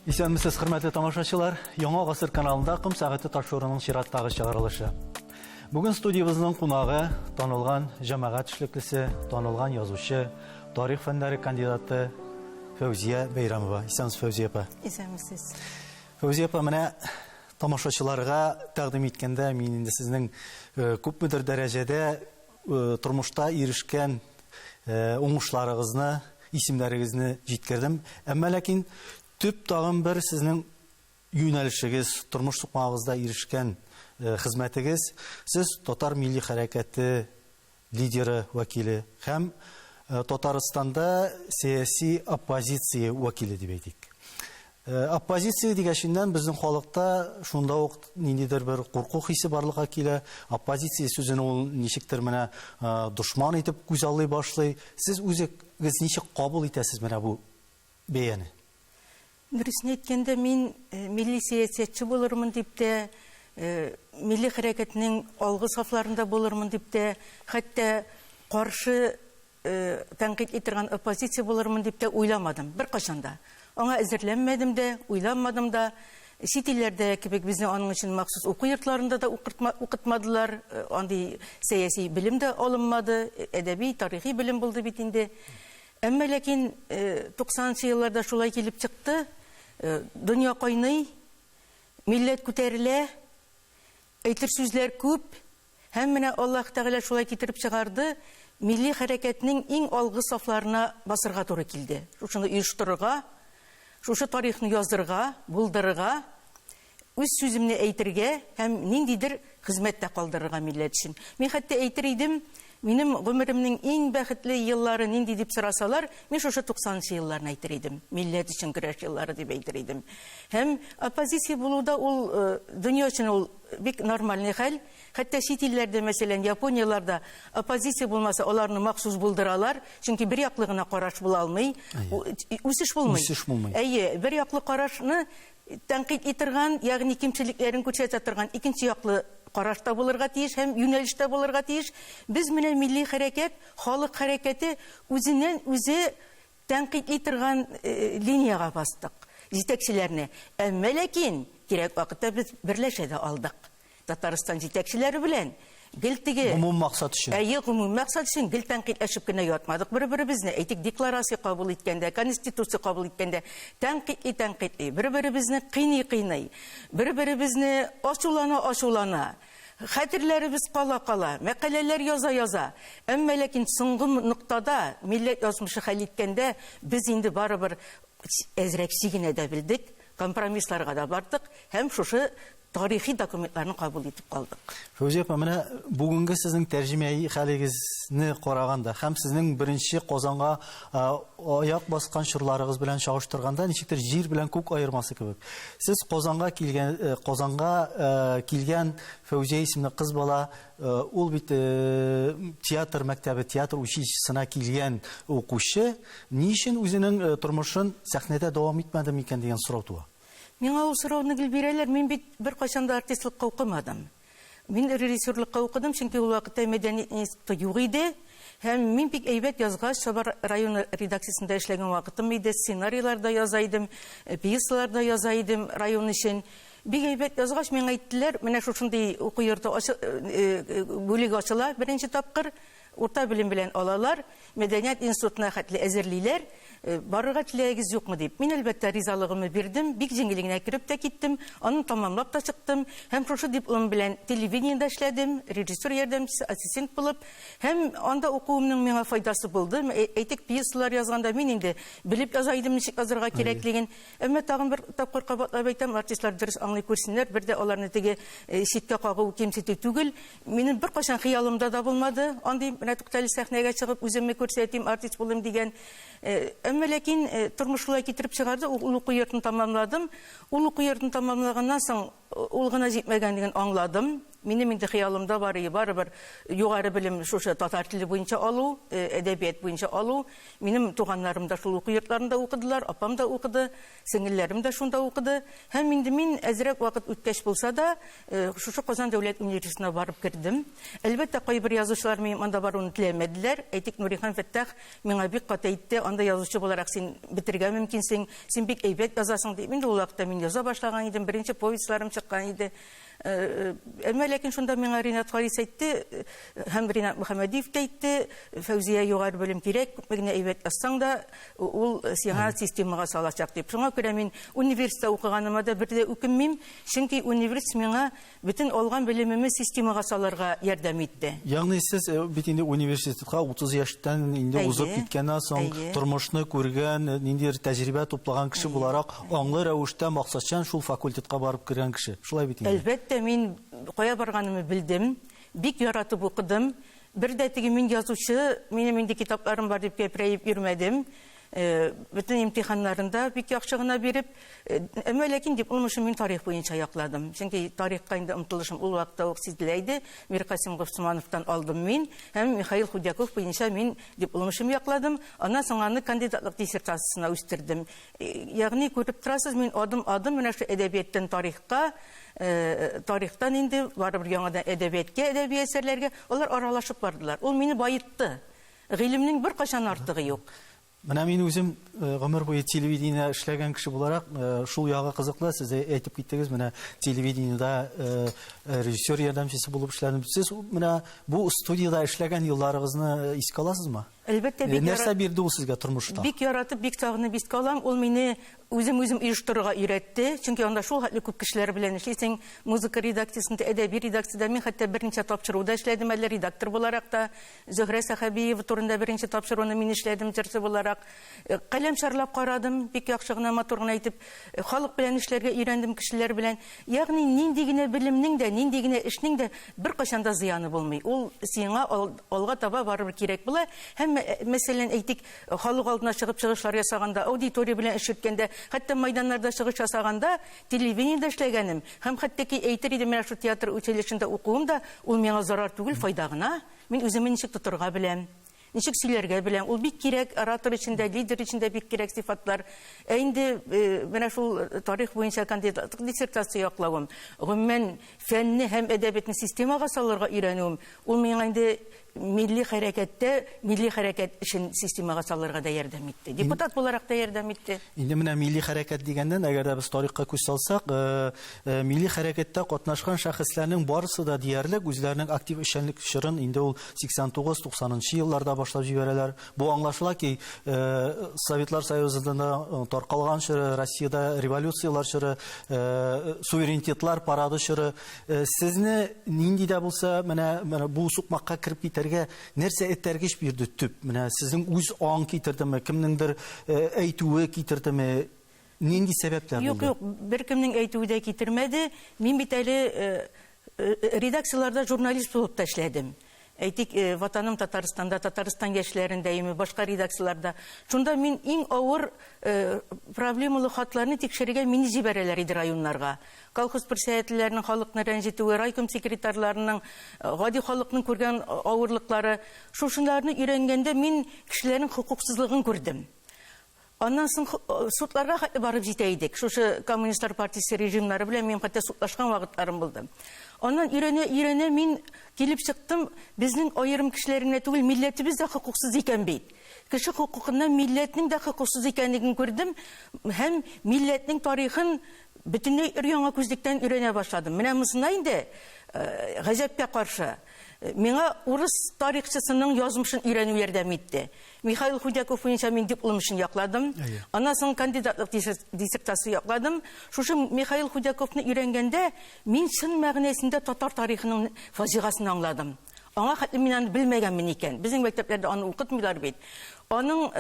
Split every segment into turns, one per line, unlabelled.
Исәнмесез, хөрмәтле тамашачылар. Яңа гасыр каналында Ком сәгате тапшыруының чираттагы чыгарылышы. Бүген студиябезнең кунагы танылган җәмәгать эшлеклесе, танылган язучы, тарих фәннәре кандидаты Фәүзия Бәйрәмова. Исәнмесез, Фәүзия апа.
Исәнмесез.
Фәүзия апа, менә тамашачыларга тәкъдим иткәндә мин инде сезнең э, күпмедер дәрәҗәдә э, тормышта ирешкән э, уңышларыгызны, исемнәрегезне җиткердем. Әмма ләкин төп тагын бер сезнең юнәлешегез, тормыш сукмагыгызда ирешкән хезмәтегез, сез татар милли хәрәкәте лидеры, вәкиле һәм Татарстанда сәяси оппозиция вәкиле дип әйтик. Оппозиция дигәченнән безнең халыкта шунда ук ниндидер бер курку хисе барлыкка килә. Оппозиция сүзен ул ничектер менә дошман итеп күзаллый башлый. Сез үзегез ничек кабул итәсез менә бу бәяне?
Дөресен әйткәндә, мин милли сәясәтче булырмын дип тә, милли хәрәкәтнең алгы сафларында булырмын дип тә, хәтта каршы тәнкыйтьли торган оппозиция булырмын дип тә уйламадым беркайчан да. Аңа әзерләнмәдем дә, уйланмадым да. Чит илләрдә кебек безне аның өчен махсус уку йортларында да укытмадылар, андый сәяси белем дә алынмады, әдәби, тарихи белем булды бит инде. Әмма ләкин 90 нчы елларда шулай килеп чыкты, дөнья кайный, милләт күтәрелә, әйтер сүзләр күп, һәм менә Аллаһ Тәгалә шулай китереп чыгарды, милли хәрәкәтнең иң алгы сафларына басырга туры килде. Шушыны оештырырга, шушы тарихны язырга, булдырырга, үз сүземне әйтергә һәм ниндидер хезмәт тә калдырырга милләт өчен. Мин хәтта әйтер идем, минем гомеремнең иң бәхетле еллары нинди дип сорасалар, мин шушы 90 нчы елларны әйтер идем. Милләт өчен көрәш еллары дип әйтер идем. Һәм оппозиция булу да ул дөнья өчен ул бик нормальный хәл. Хәтта чит илләрдә, мәсәлән, Японияләрдә оппозиция булмаса, аларны махсус булдыралар, чөнки бер яклы гына караш була алмый, үсеш булмый.
Үсеш булмый.
Әйе, бер яклы карашны Тәнкыйтьли торган, ягъни кимчелекләрен күрсәтә торган икенче яклы караш та булырга тиеш һәм юнәлеш тә булырга тиеш. Без менә милли хәрәкәт, халык хәрәкәте үзеннән-үзе тәнкыйтьли торган линиягә бастык, җитәкчеләрне. Әмма ләкин кирәк вакытта без берләшә дә алдык. Татарстан җитәкчеләре белән гел теге
Гомум максат өчен.
Әйе, гомум максат өчен гел тәнкыйтьләшеп кенә ятмадык бер-беребезне. Әйтик, декларация кабул иткәндә, конституция кабул иткәндә тәнкыйтьли-тәнкыйтьли, бер-беребезне кыйный-кыйный, бер-беребезне ачулана-ачулана, хәтерләребез кала-кала, мәкаләләр яза-яза. Әмма ләкин соңгы ноктада, милләт язмышы хәл иткәндә, без инде барыбер әзрәк чигенә дә белдек, компромиссларга да бардык һәм шушы Тарихи документларны кабул итеп калдык.
Фәүзия апа, менә бүгенге сезнең тәрҗемәи хәлегезне караганда һәм сезнең беренче Казанга аяк баскан чорларыгыз белән чагыштырганда, ничектер җир белән күк аермасы кебек. Сез Казанга килгән, э, Казанга э, килгән Фәүзия исемле кыз бала, э, ул бит театр мәктәбе, театр училищесына килгән укучы, ни өчен үзенең тормышын сәхнәдә дәвам итмәде микән дигән сорау туа.
Миңа ул сорауны гел бирәләр, мин бит беркайчан да артистлыкка укымадым. Мин режиссерлыкка укыдым, чөнки ул вакытта мәдәният институты юк иде. Һәм мин бик әйбәт язгач, Саба районы редакциясендә эшләгән вакытым иде, сценарийлар да яза идем, пьесалар да яза идем район өчен. Бик әйбәт язгач, миңа әйттеләр, менә шушындый уку йорты бүлеге ачыла беренче тапкыр. Урта белем белән алалар, мәдәният институтына хәтле әзерлиләр, барырга теләгегез юкмы дип. Мин, әлбәттә, ризалыгымны бирдем, бик җиңел генә кереп тә киттем, аны тәмамлап та чыктым һәм шушы диплом белән телевидениедә эшләдем, режиссер ярдәмчесе, ассистент булып. Һәм анда укуымның миңа файдасы булды. Әйтик, пьесалар язганда мин инде белеп яза идем ничек язарга кирәклеген. Әмма тагын бер тапкыр кабатлап әйтәм, артистлар дөрес аңлый күрсеннәр, бер дә аларны теге читкә кагу, кимсетү түгел. Минем беркайчан хыялымда да булмады андый, менә туктале сәхнәгә чыгып үземне күрсәтим, артист булыйм дигән. Әмма ләкин тормыш шулай китереп чыгарды, ул уку йортын тәмамладым. Ул уку йортын тәмамлаганнан соң, ул гына җитмәгәнлеген аңладым. Минем инде хыялымда бар иде, барыбер югары белем шушы татар теле буенча алу, әдәбият буенча алу. Минем туганнарым да шул уку йортларында укыдылар, апам да укыды, сеңелләрем дә шунда укыды. Һәм инде мин әзрәк вакыт үткәч булса да, шушы Казан дәүләт университетына барып кердем. Әлбәттә, кайбер язучылар минем анда баруны теләмәделәр. Әйтик, Нурихан Фәттах миңа бик каты әйтте, анда язучы буларак син бетергә мөмкинсең, син бик әйбәт язасың дип. Инде ул вакытта мин яза башлаган идем, беренче повестьларым чыккан иде. Әмма ләкин шунда миңа Ринат Харис әйтте, һәм Ринат Мөхәммәдиев тә әйтте, Фәүзия, югары белем кирәк, күпме генә әйбәт язсаң да, ул сиңа системага салачак дип. Шуңа күрә мин университетта укыганыма да бер дә үкенмим, чөнки университет миңа бөтен алган белемемне системага салырга ярдәм итте.
Ягъни сез бит инде университетка 30 яшьтән инде узып киткәннән соң, тормышны күргән, ниндидер тәҗрибә туплаган кеше буларак, аңлы рәвештә максатчан шул факультетка барып кергән кеше. Шулай бит инде?
Әлбәттә, мин кая барганымны белдем, бик яратып укыдым. Бер дә теге мин язучы, минем инде китапларым бар дип кәпрәеп йөрмәдем. Бөтен имтиханнарын да бик яхшы гына биреп, әмма ләкин диплом эшен мин тарих буенча якладым. Чөнки тарихка инде омтылышым ул вакытта ук сизелә иде. Миркасим Госмановтан алдым мин һәм Михаил Худяков буенча мин диплом эшем якладым. Аннан соң аны кандидатлык диссертациясенә үстердем. Ягъни күреп торасыз, мин адым-адым менә шул әдәбияттан тарихка, тарихтан инде барыбер яңадан әдәбияткә, әдәби әсәрләргә алар аралашып бардылар. Ул мине баетты. Гыйлемнең беркайчан артыгы юк.
Менә мин үзем гомер буе телевидениедә эшләгән кеше буларак, шул ягы кызыклы, сез әйтеп киттегез, менә телевидениедә режиссер ярдәмчесе булып эшләдем. Сез менә бу студиядә эшләгән елларыгызны искә аласызмы?
Әлбәттә, бик
Нәрсә бирде ул сезгә тормышта?
Бик яратып, бик сагынып искә алам. Ул мине үзем-үзем оештырырга өйрәтте. Чөнки анда шул хәтле күп кешеләр белән эшлисең. Музыка редакциясендә, әдәби редакциядә мин хәтта берничә тапшыруда эшләдем әле редактор буларак та. Зөһрә Сәхәбиева турында беренче тапшыруны мин эшләдем җырчы буларак. Каләм чарлап карадым, бик яхшы гына, матур гына итеп. Халык белән эшләргә өйрәндем, кешеләр белән. Ягъни нинди генә белемнең дә, нинди генә эшнең дә беркайчан да зыяны булмый. Ул сиңа алга таба барыбер кирәк була. Һәм, мәсәлән, әйтик, халык алдына чыгып чыгышлар ясаганда, аудитория белән эш йөрткәндә, хәтта майданнарда чыгыш ясаганда, телевидениедә эшләгәнем һәм хәтта ки әйтер идем, менә шул театр училищесында укуым да, ул миңа зарар түгел, файда гына. Мин үземне ничек тотырга беләм, ничек сөйләргә беләм. Ул бик кирәк, оратор өчен дә, лидер өчен дә бик кирәк сыйфатлар. Ә инде менә шул тарих буенча кандидатлык диссертация яклавым, гомумән, фәнне һәм әдәбиятны системага салырга өйрәнүем, ул миңа инде милли хәрәкәттә, милли хәрәкәт эшен системага салырга да ярдәм итте. Депутат буларак та ярдәм итте.
Инде менә милли хәрәкәт дигәннән, әгәр дә без тарихка күз салсак, милли хәрәкәттә катнашкан шәхесләрнең барысы да диярлек үзләренең актив эшчәнлек чорын инде ул 89-90 нчы елларда башлап җибәрәләр. Бу аңлашыла ки, Советлар Союзында таркалган чоры, Россиядә революцияләр чоры, суверенитетлар парады чоры. Сезне нинди дә булса менә бу сукмакка кереп китәргә нәрсә этәргеч бирде төп? Менә сезнең үз аң китердеме, кемнеңдер әйтүе китердеме? Нинди сәбәпләр булды?
Юк, юк, беркемнең әйтүе дә китермәде. Мин бит әле редакцияләрдә журналист булып та эшләдем. Әйтик, Ватаным Татарстанда, Татарстан яшьләрендә, яме башка редакцияләрдә. Шунда мин иң авыр проблемалы хатларны тикшерергә мине җибәрәләр иде районнарга. Колхоз председательләренең халыкны рәнҗетүе, райком секретарьларының, гади халыкның күргән авырлыклары. Шушыларны өйрәнгәндә мин кешеләрнең хокуксызлыгын күрдем. Аннан соң судларга хәтле барып җитә идек. Шушы коммунистлар партиясе режимнары белән минем хәтта судлашкан вакытларым булды. Аннан өйрәнә, өйрәнә мин килеп чыктым, безнең аерым кешеләр генә түгел, милләтебез дә хокуксыз икән бит. Кеше хокукыннан милләтнең дә хокуксыз икәнлеген күрдем һәм милләтнең тарихын бөтенләй өр-яңа күзлектән өйрәнә башладым. Менә монысына инде гаҗәпкә каршы, миңа урыс тарихчысының язмышын өйрәнү ярдәм итте. Михаил Худяков буенча мин диплом эшен якладым. Аннан соң кандидатлык диссертация якладым. Шушы Михаил Худяковны өйрәнгәндә мин чын мәгънәсендә татар тарихының фаҗигасын аңладым. Аңа хәтле мин аны белмәгәнмен икән. Безнең мәктәпләрдә аны укытмыйлар бит. Аның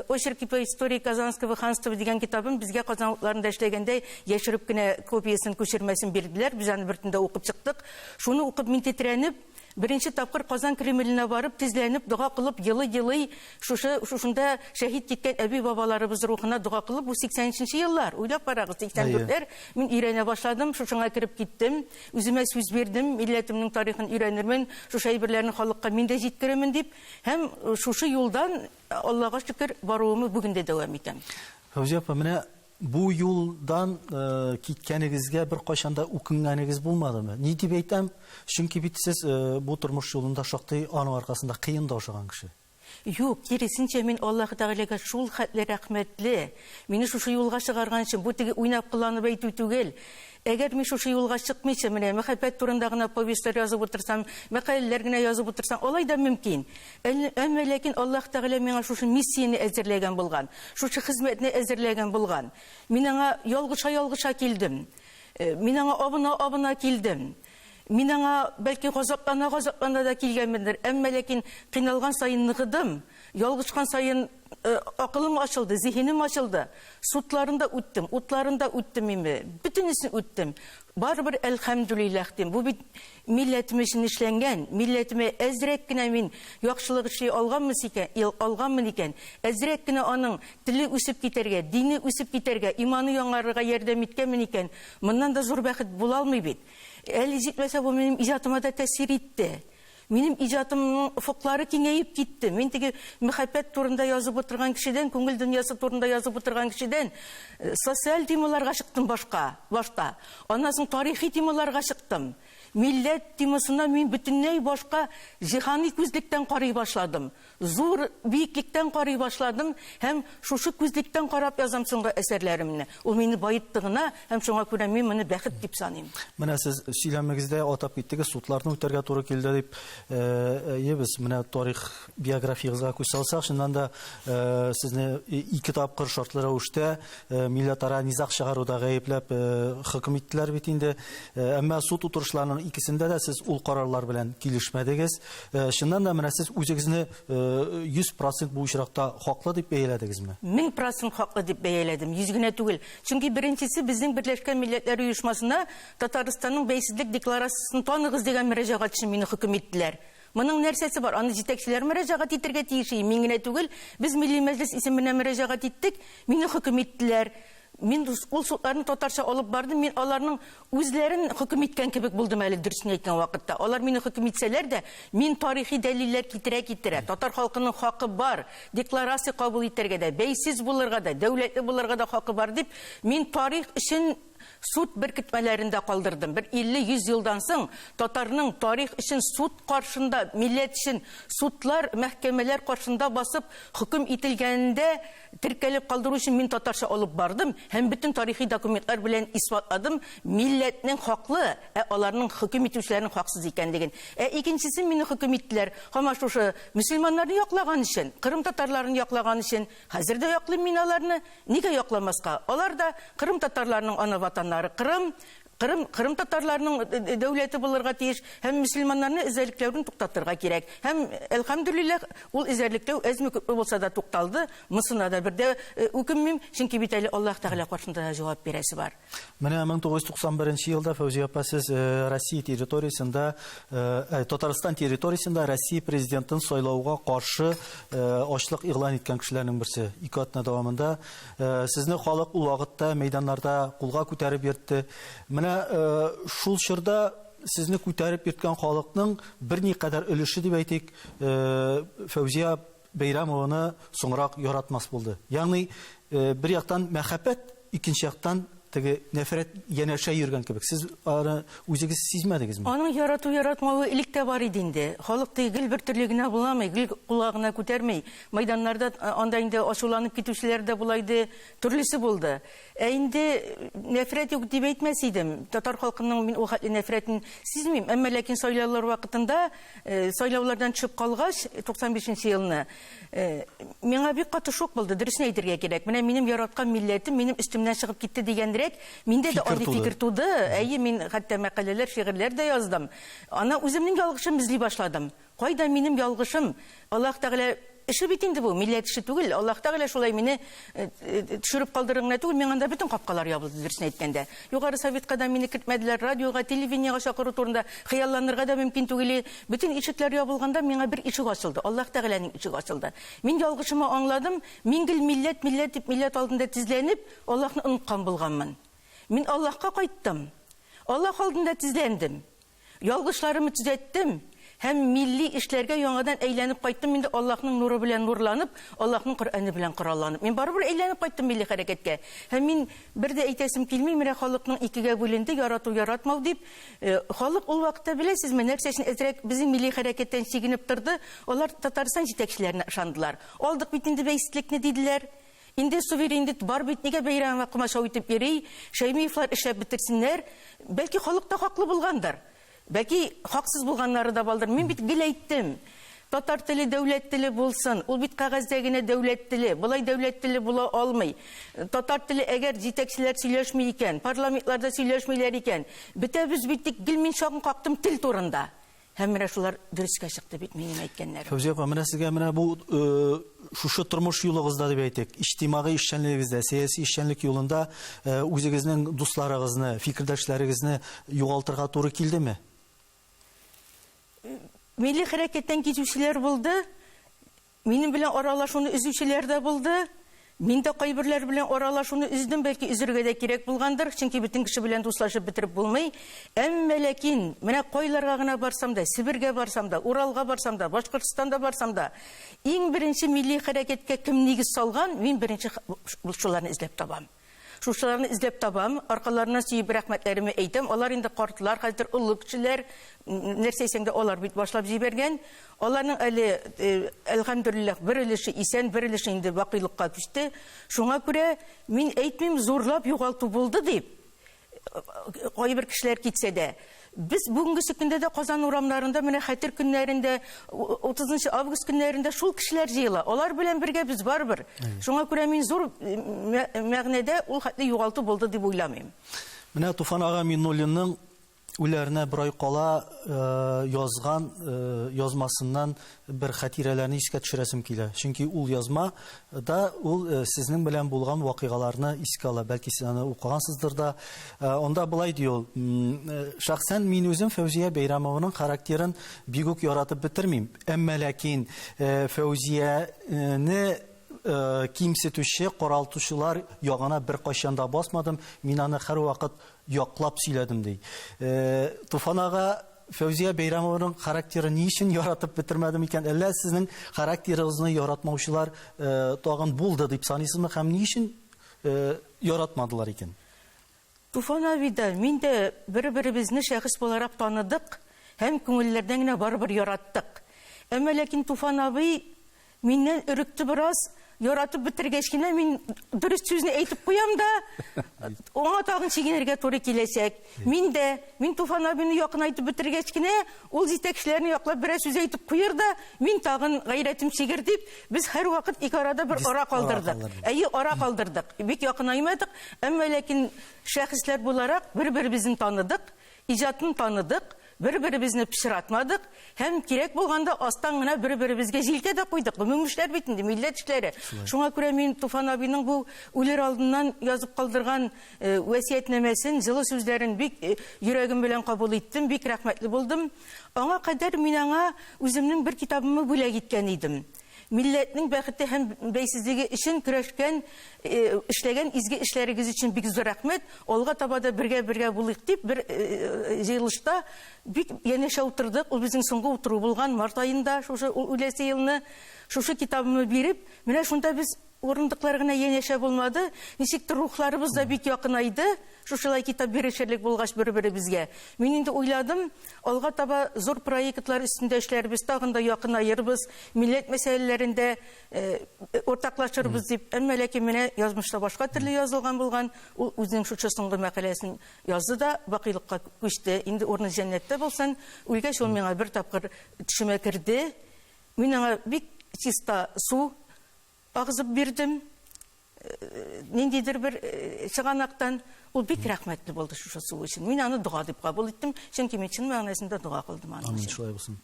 Очерки по истории Казанского ханства дигән китабын безгә Казан утларында эшләгәндә яшереп кенә копиясен, күчермәсен бирделәр. Без аны бер төндә укып чыктык. Шуны укып мин тетрәнеп, Беренче тапкыр Казан Кремленә барып, тезләнеп, дога кылып, елый-елый, шушы, шушында шәһит киткән әби-бабаларыбыз рухына дога кылып, бу 83 нче еллар, уйлап карагыз, 84 ләр, мин өйрәнә башладым, шушыңа кереп киттем, үземә сүз бирдем, милләтемнең тарихын өйрәнермен, шушы әйберләрне халыкка мин дә җиткерермен дип, һәм шушы юлдан, Аллага шөкер, баруымны бүген дә дәвам итәм.
Фәүзия апа, менә Бу юлдан киткәнегезгә беркайчан да үкенгәнегез булмадымы? Ни дип әйтәм, чөнки бит сез бу тормыш юлында шактый аның аркасында кыен да ашаган кеше.
Юк, киресенчә, мин Аллаһы Тәгаләгә шул хәтле рәхмәтле. Мине шушы юлга чыгарган өчен, бу теге уйнап кыланып әйтү түгел. Әгәр мин шушы юлга чыкмыйча, менә мәхәббәт турында гына повестьлар язып утырсам, мәкаләләр генә язып утырсам, алай да мөмкин. Әмма ләкин Аллаһ Тәгалә миңа шушы миссияне әзерләгән булган, шушы хезмәтне әзерләгән булган. Мин аңа ялгыша-ялгыша килдем. Мин аңа абына-абына килдем. Мин аңа, бәлки, газаплана-газаплана да килгәнмендер, әмма ләкин кыйналган саен ныгыдым, ялгышкан саен акылым ачылды, зиһенем ачылды. Судларын да үттем, утларын да үттем инде, бөтенесен үттем. Барыбер әлхәмдүлилләһ дим. Бу бит милләтем өчен эшләнгән, милләтемә әзрәк кенә мин яхшылык эшли алганмын икән, алганмын икән, әзрәк кенә аның теле үсеп китәргә, дине үсеп китәргә, иманы яңарырга ярдәм иткәнмен икән, моннан да зур бәхет була алмый бит. Әле җитмәсә бу минем иҗатыма да тәэсир итте. Минем иҗатымның офыклары киңәеп китте. Мин теге мәхәббәт турында язып утырган кешедән, күңел дөньясы турында язып утырган кешедән социаль темаларга чыктым башка, башта. Аннан соң тарихи темаларга чыктым. Милләт темасына мин бөтенләй башка җиһани күзлектән карый башладым. Зур биеклектән карый башладым һәм шушы күзлектән карап язам соңгы әсәрләремне. Ул мине баетты гына һәм шуңа күрә мин моны бәхет дип саныйм.
Менә сез сөйләмегездә атап киттегез, судларны үтәргә туры килде дип. Әйе, без менә тарих биографиягызга күз салсак, чыннан да сезне ике тапкыр шартлы рәвештә милләтара низаг чыгаруда гаепләп хөкем иттеләр бит инде. Әмма суд утырышларының икесендә дә сез ул карарлар белән килешмәдегез. Чыннан да менә сез үзегезне 100 процент бу очракта хаклы дип бәяләдегезме?
1000 процент хаклы дип бәяләдем, 100 генә түгел. Чөнки беренчесе безнең Берләшкән Милләтләр Оешмасына Татарстанның бәйсезлек декларациясен таныгыз дигән мөрәҗәгать өчен мине хөкем иттеләр. Моның нәрсәсе бар? Аны җитәкчеләр мөрәҗәгать итәргә тиеш и, мин генә түгел. Без Милли Мәҗлес исеменнән мөрәҗәгать иттек, мине хөкем иттеләр. Мин ул судларны татарча алып бардым, мин аларның үзләрен хөкем иткән кебек булдым әле дөресен әйткән вакытта. Алар мине хөкем итсәләр дә, мин тарихи дәлилләр китерә-китерә, татар халкының хакы бар, декларация кабул итәргә дә, бәйсез булырга да, дәүләтле булырга да хакы бар дип, мин тарих өчен суд беркетмәләрен дә калдырдым. Бер 50-100 елдан соң татарның тарих өчен суд каршында, милләт өчен судлар, мәхкәмәләр каршында басып хөкем ителгәнендә Теркәлеп калдыру өчен мин татарча алып бардым һәм бөтен тарихи документлар белән исбатладым милләтнең хаклы, ә аларның хөкем итүчеләрнең хаксыз икәнлеген. Ә икенчесен мине хөкем иттеләр һаман шушы мөселманнарны яклаган өчен, кырым татарларын яклаган өчен. Хәзер дә яклыйм мин аларны. Нигә якламаска? Алар да кырым татарларының ана ватаннары Кырым, Кырым, кырым татарларының дәүләте булырга тиеш һәм мөселманнарны эзәрлекләүне туктатырга кирәк. Һәм, әлхәмдүлилләһ, ул эзәрлекләү әзме-күпме булса да тукталды. Монысына да бер дә үкенмим, чөнки бит әле Аллаһ Тәгалә каршында да җавап бирәсе бар.
Менә 1991 елда, Фәүзия апа, сез Россия территориясендә, Татарстан территориясендә Россия президентын сайлауга каршы ачлык игълан иткән кешеләрнең берсе. Ике атна дәвамында Сезне халык ул вакытта мәйданнарда кулга күтәреп йөртте. Менә шул чорда сезне күтәреп йөрткән халыкның берникадәр өлеше дип әйтик, Фәүзия Бәйрәмованы соңрак яратмас булды. Ягъни, бер яктан мәхәббәт, икенче яктан теге нәфрәт янәшә йөргән кебек. Сез аны үзегез сизмәдегезме?
Аның ярату-яратмавы элек тә бар иде инде. Халык теге гел бер төрле генә була алмый, гел кулга гына күтәрми. Мәйданнарда анда инде ачуланып китүчеләр дә була иде, төрлесе булды. Ә инде нәфрәт юк дип әйтмәс идем. Татар халкының мин ул хәтле нәфрәтен сизмим. Әмма ләкин сайлаулар вакытында, сайлаулардан төшеп калгач, 95 нче елны, миңа бик каты шок булды, дөресен әйтергә кирәк. Менә минем яраткан милләтем минем өстемнән чыгып китте дигәнрәк, миндә дә андый фикер туды. Әйе, мин хәтта мәкаләләр, шигырьләр дә яздым. Ана үземнең ялгышым эзли башладым. Кайда минем ялгышым? Аллаһ Тәгалә эше бит инде бу, милләт эше түгел. Аллаһ Тәгалә шулай мине төшереп калдырыр гына түгел, миңа анда бөтен капкалар ябылды, дөресен әйткәндә. Югары Советка да мине кертмәделәр, радиога, телевидениегә чакыру турында хыялланырга да мөмкин түгел. Бөтен ишекләр ябылганда миңа бер ишек ачылды, Аллаһ Тәгаләнең ишеге ачылды. Мин ялгышымы аңладым, мин гел милләт, милләт дип милләт алдында тезләнеп, Аллаһны оныткан булганмын. Мин Аллаһка кайттым. Аллаһ алдында тезләндем. Ялгышларымны төзәттем һәм милли эшләргә яңадан әйләнеп кайттым инде Аллаһның нуры белән нурланып, Аллаһның Коръәне белән коралланып. Мин барыбер әйләнеп кайттым милли хәрәкәткә. Һәм мин бер дә әйтәсем килми, менә халыкның икегә бүленде, ярату, яратмау дип. Халык ул вакытта, беләсезме, нәрсә өчен әзрәк безнең милли хәрәкәттән чигенеп торды? Алар Татарстан җитәкчеләренә ышандылар. Алдык бит инде бәйсезлекне, диделәр. Инде суверенитет бар бит, нигә Бәйрәмова комачау итеп йөри, Шәймиевлар эшләп бетерсеннәр. Бәлки халык та хаклы булгандыр. Бәлки хаксыз булганнары да бардыр. Мин бит гел әйттем. Татар теле дәүләт теле булсын. Ул бит кәгазьдә генә дәүләт теле. Болай дәүләт теле була алмый. Татар теле әгәр җитәкчеләр сөйләшми икән, парламентларда сөйләшмиләр икән, бетәбез бит дип гел мин чагын кактым тел турында. Һәм менә шулар дөрескә чыкты бит минем әйткәннәрем.
Фәүзия апа, менә сезгә менә бу э, шушы тормыш юлыгызда дип әйтик, иҗтимагый эшчәнлегегездә, сәяси эшчәнлек юлында э, үзегезнең дусларыгызны, фикердәшләрегезне югалтырга туры килдеме?
Милли хәрәкәттән китүчеләр булды. Минем белән аралашуны өзүчеләр дә булды. Мин дә кайберләр белән аралашуны өздем, бәлки өзергә дә кирәк булгандыр, чөнки бөтен кеше белән дуслашып бетереп булмый. Әмма ләкин менә кайларга гына барсам да, Себергә барсам да, Уралга барсам да, Башкортстанда барсам да, иң беренче милли хәрәкәткә кем нигез салган, мин беренче шуларны эзләп табам. Шушыларны эзләп табам, аркаларыннан сөеп рәхмәтләремне әйтәм. Алар инде картлар, хәзер олы кешеләр. Нәрсә әйтсәң дә, алар бит башлап җибәргән. Аларның әле, әлхәмдүлилләһ, бер өлеше исән, бер өлеше инде бакыйлыкка күчте. Шуңа күрә мин әйтмим, зурлап югалту булды дип. Кайбер кешеләр китсә дә. Без бүгенгесе көндә дә Казан урамнарында менә хәтер көннәрендә, 30 август көннәрендә шул кешеләр җыела. Алар белән бергә без барыбер. Шуңа күрә мин зур мәгънәдә ул хәтле югалту булды дип уйламыйм.
Менә Туфан ага Миннуллинның үләренә бер ай кала язган язмасыннан бер хатирәләрне искә төшерәсем килә. Чөнки ул язма да ул сезнең белән булган вакыйгаларны искә ала. Бәлки сез аны укыгансыздыр да. Анда болай ди ул: Шәхсән мин үзем Фәүзия Бәйрәмованың характерын бик үк яратып бетермим. Әмма ләкин Фәүзияне кимсетүче, каралтучылар ягына беркайчан да басмадым. Мин аны һәрвакыт яклап сөйләдем, ди. Туфан ага, Фәүзия Бәйрәмованың характерын ни өчен яратып бетермәдем икән? Әллә сезнең характерыгызны яратмаучылар тагын булды дип саныйсызмы һәм ни өчен яратмадылар икән?
Туфан абый да, мин дә бер-беребезне шәхес буларак таныдык һәм күңелләрдән генә барыбер яраттык. Әмма ләкин Туфан абый Миннән өректе бераз, яратып бетергәч кенә мин дөрес сүзне әйтеп куям да, аңа тагын чигенергә туры киләчәк. Мин дә, мин Туфан абыйны якынайтып бетергәч кенә, ул җитәкчеләрне яклап берәр сүз әйтеп куер да, мин тагын гайрәтем чигер дип, без һәрвакыт ике арада бер ара калдырдык. Әйе, ара калдырдык. Бик якынаймадык, әмма ләкин шәхесләр буларак бер-беребезне таныдык, иҗатын таныдык. Бер-беребезне пычратмадык һәм кирәк булганда астан гына бер-беребезгә җилкә дә куйдык. Гомум эшләр бит инде, милләт эшләре. Шуңа күрә мин Туфан абыйның бу үлер алдыннан язып калдырган васыятьнамәсен, җылы сүзләрен бик йөрәгем белән кабул иттем, бик рәхмәтле булдым. Аңа кадәр мин аңа үземнең бер китабымны бүләк иткән идем. Милләтнең бәхете һәм бәйсезлеге өчен көрәшкән, эшләгән изге эшләрегез өчен бик зур рәхмәт. Алга таба да бергә-бергә булыйк дип, бер җыелышта бик янәшә утырдык. Ул безнең соңгы утыру булган, март аенда, шушы ул үләсе елны. Шушы китабымны биреп, менә шунда без урындыклар гына янәшә булмады, ничектер рухларыбыз да бик якынайды. Шушылай китап бирешерлек булгач бер-беребезгә. Мин инде уйладым, алга таба зур проектлар өстендә эшләрбез, тагын да якынаербыз, милләт мәсьәләләрендә уртаклашырбыз дип. Әмма ләкин менә язмышта башка төрле язылган булган. Ул үзенең шушы соңгы мәкаләсен язды да бакыйлыкка күчте. Инде урыны җәннәттә булсын. Үлгәч ул миңа бер тапкыр төшемә керде. Мин аңа бик чиста су агызып бирдем. Ниндидер бер чыганактан ул бик рәхмәтле булды шушы су өчен. Мин аны дога дип кабул иттем, чөнки мин чын мәгънәсендә дога кылдым аның
өчен. Амин, шулай булсын.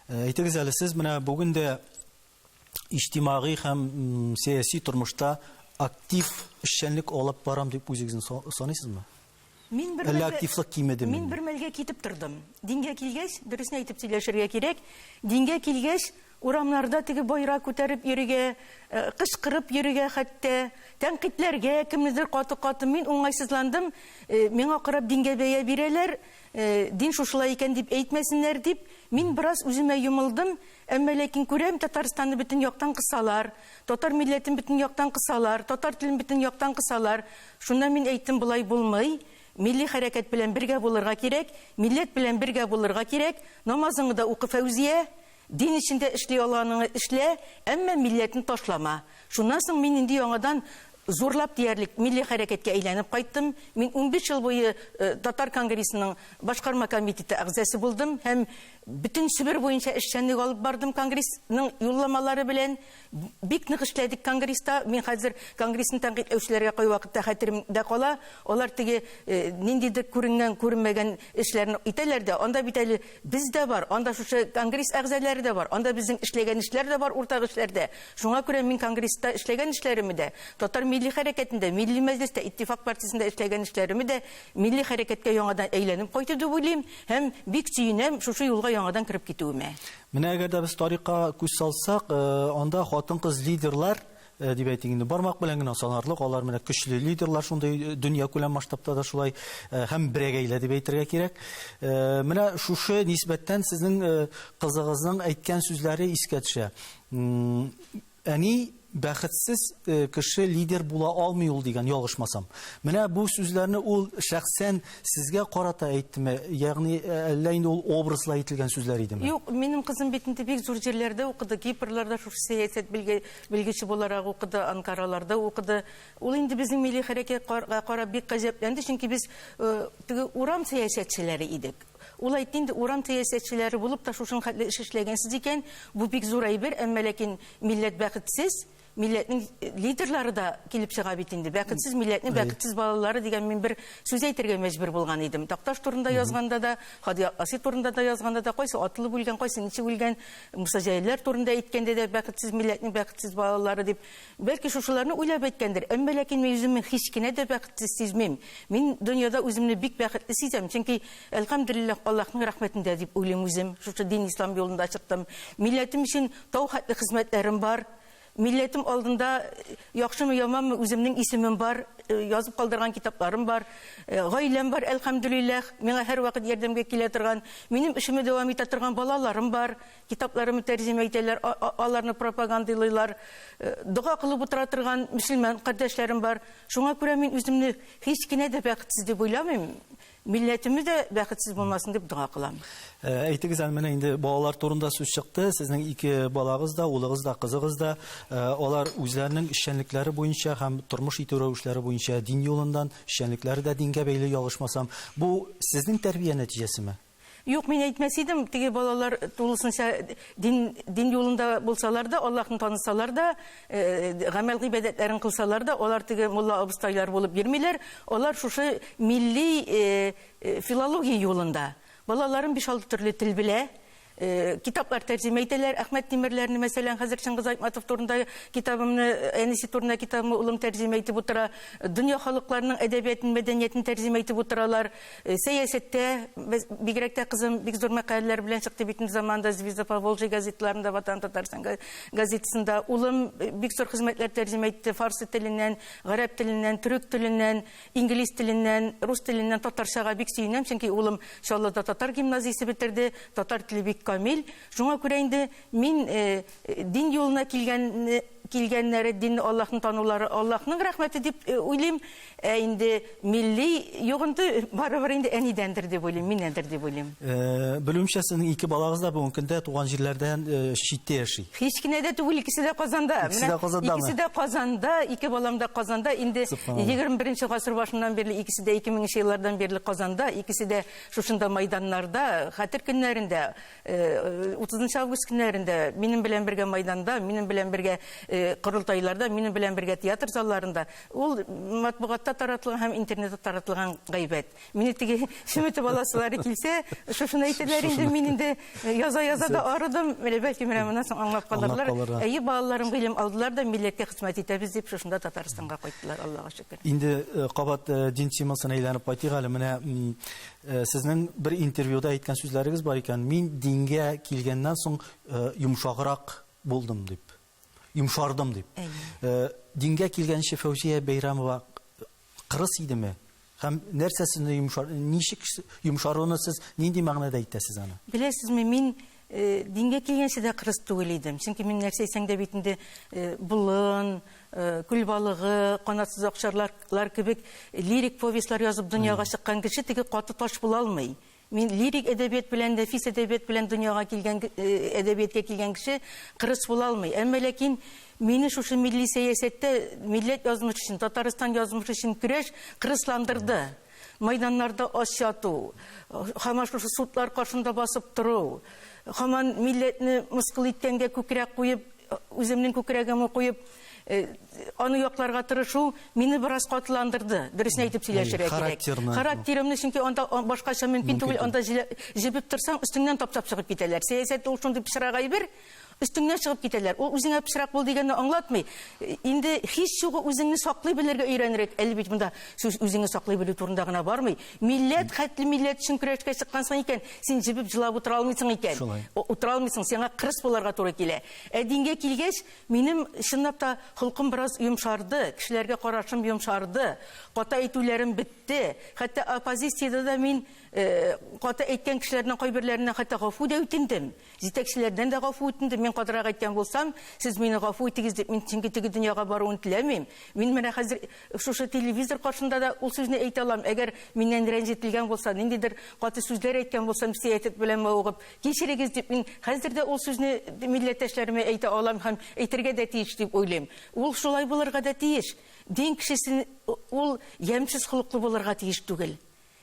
Әйтегез әле, сез менә бүген дә иҗтимагый һәм сәяси тормышта актив эшчәнлек алып барам дип үзегезне саныйсызмы?
Мин бер
Әллә активлык кимедеме?
Мин бер мәлгә китеп тордым. Дингә килгәч, дөресен әйтеп сөйләшергә кирәк, дингә килгәч, урамнарда теге байрак күтәреп йөрергә, э, кычкырып йөрергә хәтта, тәнкыйтьләргә кемнедер каты-каты мин уңайсызландым. Э, миңа карап дингә бәя бирәләр, э, дин шушылай икән дип әйтмәсеннәр дип, мин бераз үземә йомылдым. Әмма ләкин күрәм, Татарстанны бөтен яктан кысалар, татар милләтен бөтен яктан кысалар, татар телен бөтен яктан кысалар. Шунда мин әйттем, болай булмый. Милли хәрәкәт белән бергә булырга кирәк, милләт белән бергә булырга кирәк. Намазыңны да укы, Фәүзия, дин эчендә эшли алганыңны эшлә, әмма милләтне ташлама. Шуннан соң мин инде яңадан зурлап диярлек милли хәрәкәткә әйләнеп кайттым. Мин 15 ел буе Татар конгрессының башкарма комитеты әгъзасы булдым һәм бөтен Себер буенча эшчәнлек алып бардым конгрессның юлламалары белән. Бик нык эшләдек конгресста. Мин хәзер конгрессны тәнкыйтьләүчеләргә кайвакытта хәтеремдә кала. Алар теге ниндидер күренгән, күренмәгән эшләрне итәләр дә, анда бит әле без дә бар, анда шушы конгресс әгъзалары да бар, анда безнең эшләгән эшләр дә бар, уртак эшләр дә. Шуңа күрә мин конгресста эшләгән эшләремне дә, татар милли хәрәкәтендә, Милли мәҗлестә, Иттифак партиясендә эшләгән эшләремне дә милли хәрәкәткә яңадан әйләнеп кайту дип уйлыйм һәм бик сөенәм шушы юлга яңадан кереп китүемә.
Менә әгәр дә без тарихка күз салсак, анда хатын-кыз лидерлар дип әйтик инде, бармак белән генә санарлык, алар менә көчле лидерлар шундый дөньякүләм масштабта да шулай һәм берәгәйле дип әйтергә кирәк. Менә шушы нисбәттән сезнең кызыгызның әйткән сүзләре искә төшә. Әни, бәхетсез кеше лидер була алмый ул дигән, ялгышмасам. Менә бу сүзләрне ул шәхсән сезгә карата әйттеме? Ягъни әллә инде ул образлы әйтелгән сүзләр идеме?
Юк, минем кызым бит инде бик зур җирләрдә укыды, Кипрларда шушы сәясәт белгече буларак укыды, Анкараларда укыды. Ул инде безнең милли хәрәкәткә карап бик гаҗәпләнде, чөнки без теге урам сәясәтчеләре идек. Ул әйтте инде, урам сәясәтчеләре булып та шушының хәтле эш эшләгәнсез икән, бу бик зур әйбер, әмма ләкин милләт бәхетсез, милләтнең лидерлары да килеп чыга бит инде. Бәхетсез милләтнең бәхетсез балалары дигән мин бер сүз әйтергә мәҗбүр булган идем. Такташ турында язганда да, Һади Атласи турында да язганда да, кайсы атылып үлгән, кайсы ничек үлгән, Муса Җәлилләр турында әйткәндә дә бәхетсез милләтнең бәхетсез балалары дип. Бәлки шушыларны уйлап әйткәндер, әмма ләкин мин үземне һич кенә дә бәхетсез сизмим. Мин дөньяда үземне бик бәхетле сизәм, чөнки, әлхәмдүлилләһ, Аллаһның рәхмәтендә дип уйлыйм үзем. Шушы дин ислам юлында чыктым. Милләтем өчен тау хәтле хезмәтләрем бар. Милләтем алдында, яхшымы, яманмы, үземнең исемем бар, язып калдырган китапларым бар. Гаиләм бар, әлхәмдүлилләһ, миңа һәрвакыт ярдәмгә килә торган, минем эшемне дәвам итә торган балаларым бар. Китапларымны тәрҗемә итәләр, аларны пропагандалыйлар. Дога кылып утыра торган мөселман кардәшләрем бар. Шуңа күрә мин үземне һич кенә дә бәхетсез дип уйламыйм. Милләтемне дә бәхетсез булмасын дип дога кылам.
Әйтегез әле, менә инде балалар турында сүз чыкты. Сезнең ике балагыз да, улыгыз да, кызыгыз да, алар үзләренең эшчәнлекләре буенча һәм тормыш итү рәвешләре буенча дин юлыннан, эшчәнлекләре дә дингә бәйле, ялгышмасам. Бу сезнең тәрбия нәтиҗәсеме?
Юк, мин әйтмәс идем, теге балалар тулысынча дин, дин юлында булсалар да, Аллаһны танысалар да, гамәл гыйбадәтләрен кылсалар да, алар теге мулла абыстайлар булып йөрмиләр. Алар шушы милли филология юлында. Балаларым биш-алты төрле тел белә. Китаплар тәрҗемә итәләр. Әхмәт Тимерләрне, мәсәлән, хәзер Чыңгыз Айтматов турында китабымны, әнисе турында китабымны улым тәрҗемә итеп утыра. Дөнья халыкларының әдәбиятын, мәдәниятен тәрҗемә итеп утыралар. Сәясәттә, без, бигрәк тә кызым бик зур мәкаләләр белән чыкты бит инде заманында Звезда Поволжья газеталарында, Ватан Татарстан газетасында. Улым бик зур хезмәтләр тәрҗемә итте фарсы теленнән, гарәп теленнән, төрек теленнән, инглиз теленнән, рус теленнән татарчага бик сөенәм, чөнки улым Чаллыда татар гимназиясе бетерде, татар теле бик камил. Шуңа күрә инде мин дин юлына килгән килгәннәре, динне, Аллаһны танулары Аллаһның рәхмәте дип уйлыйм. Ә инде милли йогынты барыбер инде әнидәндер дип уйлыйм, миннәндер дип уйлыйм.
Белүемчә, сезнең ике балагыз да бүгенге көндә туган җирләрдән читтә яши.
Һич кенә дә түгел, икесе дә Казанда.
Икесе дә Казандамы?
Икесе дә Казанда, ике балам да Казанда. Инде 21 гасыр башыннан бирле икесе дә 2000 еллардан бирле Казанда, икесе дә шушында майданнарда, хәтер көннәрендә, 30 август көннәрендә минем белән бергә Майданда, минем белән бергә корылтайларда, минем белән бергә театр залларында. Ул матбугатта таратылган һәм интернетта таратылган гайбәт. Мине теге чеметеп аласылары килсә, шушыны әйтәләр инде, мин инде яза-яза да арыдым. Менә бәлки менә моннан соң аңлап калырлар. Әйе, балаларым гыйлем алдылар да, милләткә хезмәт итәбез дип, шушында Татарстанга кайттылар, Аллага шөкер.
Инде кабат дин темасына әйләнеп кайтыйк әле. Менә сезнең бер интервьюда әйткән сүзләрегез бар икән. Мин дингә килгәннән соң йомшаграк булдым дип. Йомшардым дип. Дингә килгәнче Фәүзия Бәйрәмова кырыс идеме? Һәм нәрсәсен йомшар, ничек йомшаруны сез нинди мәгънәдә әйтәсез аны?
Беләсезме, мин дингә килгәнче дә кырыс түгел идем. Чөнки мин нәрсә әйтсәң дә бит инде болын, күл балыгы, канатсыз акчарлар кебек лирик повестьлар язып дөньяга чыккан кеше теге каты таш була алмый. Мин лирик әдәбият белән, нәфис әдәбият белән дөньяга килгән, әдәбиятка килгән кеше кырыс була алмый. Әмма ләкин мине шушы милли сәясәттә милләт язмышы өчен, Татарстан язмышы өчен көрәш кырысландырды. Майданнарда ач яту, һаман шушы судлар каршында басып тору, һаман милләтне мыскыл иткәнгә күкрәк куеп, үземнең күкрәгемә куеп, аны якларга тырышу мине бераз катыландырды. Дөресен әйтеп сөйләшергә кирәк. Характерымны, чөнки анда башкача мөмкин түгел, анда җебеп торсаң, өстеңнән таптап чыгып китәләр. Сәясәт ул шундый пычрак әйбер, өстеңнән чыгып китәләр. Ул үзеңә пычрак бул дигәнне аңлатмый. Инде һич югы үзеңне саклый белергә өйрәнерек. Әле бит монда сүз үзеңне саклый белү турында гына бармый. Милләт хәтле милләт өчен көрәшкә чыккансың икән, син җебеп җылап утыра алмыйсың икән. Утыра алмыйсың, сиңа кырыс булырга туры килә. Ә дингә килгәч, минем чынлап та холкым бераз йомшарды, кешеләргә карашым йомшарды, каты әйтүләрем бетте. Хәтта оппозициядә дә мин каты әйткән кешеләрнең кайберләреннән хәтта гафу да үтендем. Җитәкчеләрдән дә гафу үтендем. Мин катырак әйткән булсам, сез мине гафу итегез дип, мин чөнки теге дөньяга баруын теләмим. Мин менә хәзер шушы телевизор каршында да ул сүзне әйтә алам. Әгәр миннән рәнҗетелгән булса, ниндидер каты сүзләр әйткән булсам, сәясәт белән мавыгып, кичерегез дип, мин хәзер дә ул сүзне милләттәшләремә әйтә алам һәм әйтергә дә тиеш дип уйлыйм. Ул шулай булырга да тиеш. Дин кешесен ул ямьсез холыклы булырга тиеш түгел.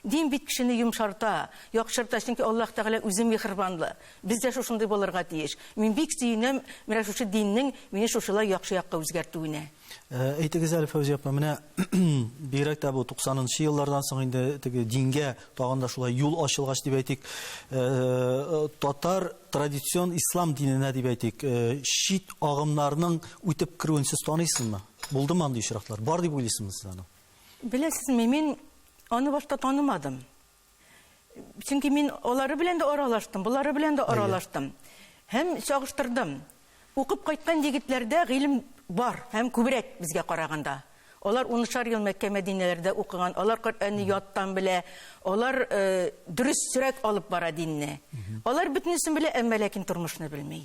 Дин бит кешене йомшарта, яхшырта, чөнки Аллаһ Тәгалә үзе миһербанлы. Без дә шушындый булырга тиеш. Мин бик сөенәм менә шушы диннең мине шушылай яхшы якка үзгәртүенә.
Әйтегез әле, Фәүзия апа, менә бигрәк тә бу 90 нчы еллардан соң инде теге дингә тагын да шулай юл ачылгач дип әйтик, татар традицион ислам диненә дип әйтик, чит агымнарның үтеп керүен сез таныйсызмы? Булдымы андый очраклар? Бар дип уйлыйсызмы сез аны?
Беләсезме, мин аны башта танымадым. Чөнки мин алары белән дә аралаштым, болары белән дә аралаштым. Һәм чагыштырдым. Укып кайткан егетләрдә гыйлем бар һәм күбрәк безгә караганда. Алар унышар ел Мәккә, Мәдинәләрдә укыган, алар Коръәнне яттан белә, алар дөресрәк алып бара динне. Алар бөтенесен белә, әмма ләкин тормышны белми.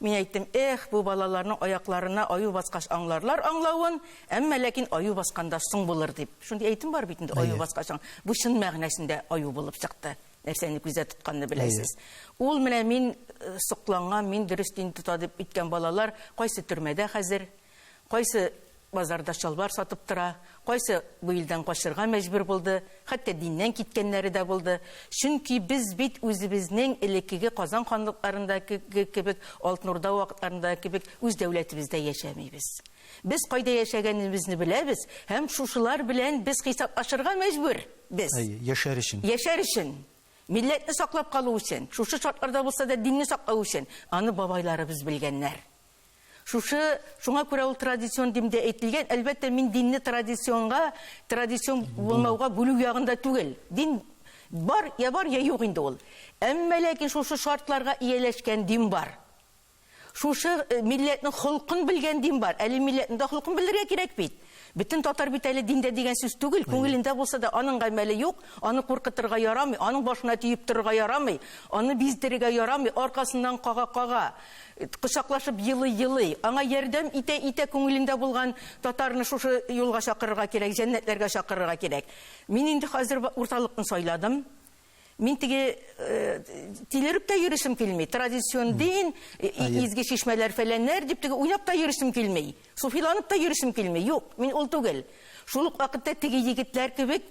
Мин әйттем, эх, бу балаларның аякларына аю баскач аңларлар аңлавын, әмма ләкин аю басканда соң булыр дип. Шундый әйтем бар бит инде, аю баскач аң. Бу чын мәгънәсендә аю булып чыкты. Нәрсәне күздә тотканны беләсез. Ул менә мин сокланган, мин дөрес дин тота дип әйткән балалар кайсы төрмәдә хәзер, кайсы базарда чалбар сатып тора, кайсы бу илдән качырга мәҗбүр булды, хәтта диннән киткәннәре дә булды. Чөнки без бит үзебезнең элеккеге Казан ханлыкларындагы кебек, Алтын Урда вакытларындагы кебек үз дәүләтебездә яшәмибез. Без кайда яшәгәнебезне беләбез һәм шушылар белән без хисаплашырга мәҗбүр без.
Әйе, яшәр өчен.
Яшәр өчен. Милләтне саклап калу өчен, шушы шартларда булса да динне саклау өчен. Аны бабайларыбыз белгәннәр. Шушы, шуңа күрә ул традицион дин дә әйтелгән. Әлбәттә, мин динне традиционга, традицион булмауга бүлү ягында түгел. Дин бар, я бар, я юк инде ул. Әмма ләкин шушы шартларга ияләшкән дин бар. Шушы милләтнең холкын белгән дин бар. Әле милләтнең дә холкын белергә кирәк бит. Бөтен татар бит әле диндә дигән сүз түгел, күңелендә булса да аның гамәле юк, аны куркытырга ярамый, аның башына төеп торырга ярамый, аны биздерергә ярамый, аркасыннан кага-кага, кочаклашып елый-елый, аңа ярдәм итә-итә күңелендә булган татарны шушы юлга чакырырга кирәк, җәннәтләргә чакырырга кирәк. Мин инде хәзер урталыкны сайладым. Мин теге тилереп тә йөрисем килми. Традицион дин, изге чишмәләр фәләннәр дип теге уйнап та йөрисем килми. Суфиланып та йөрисем килми. Юк, мин ул түгел. Шул ук вакытта теге егетләр кебек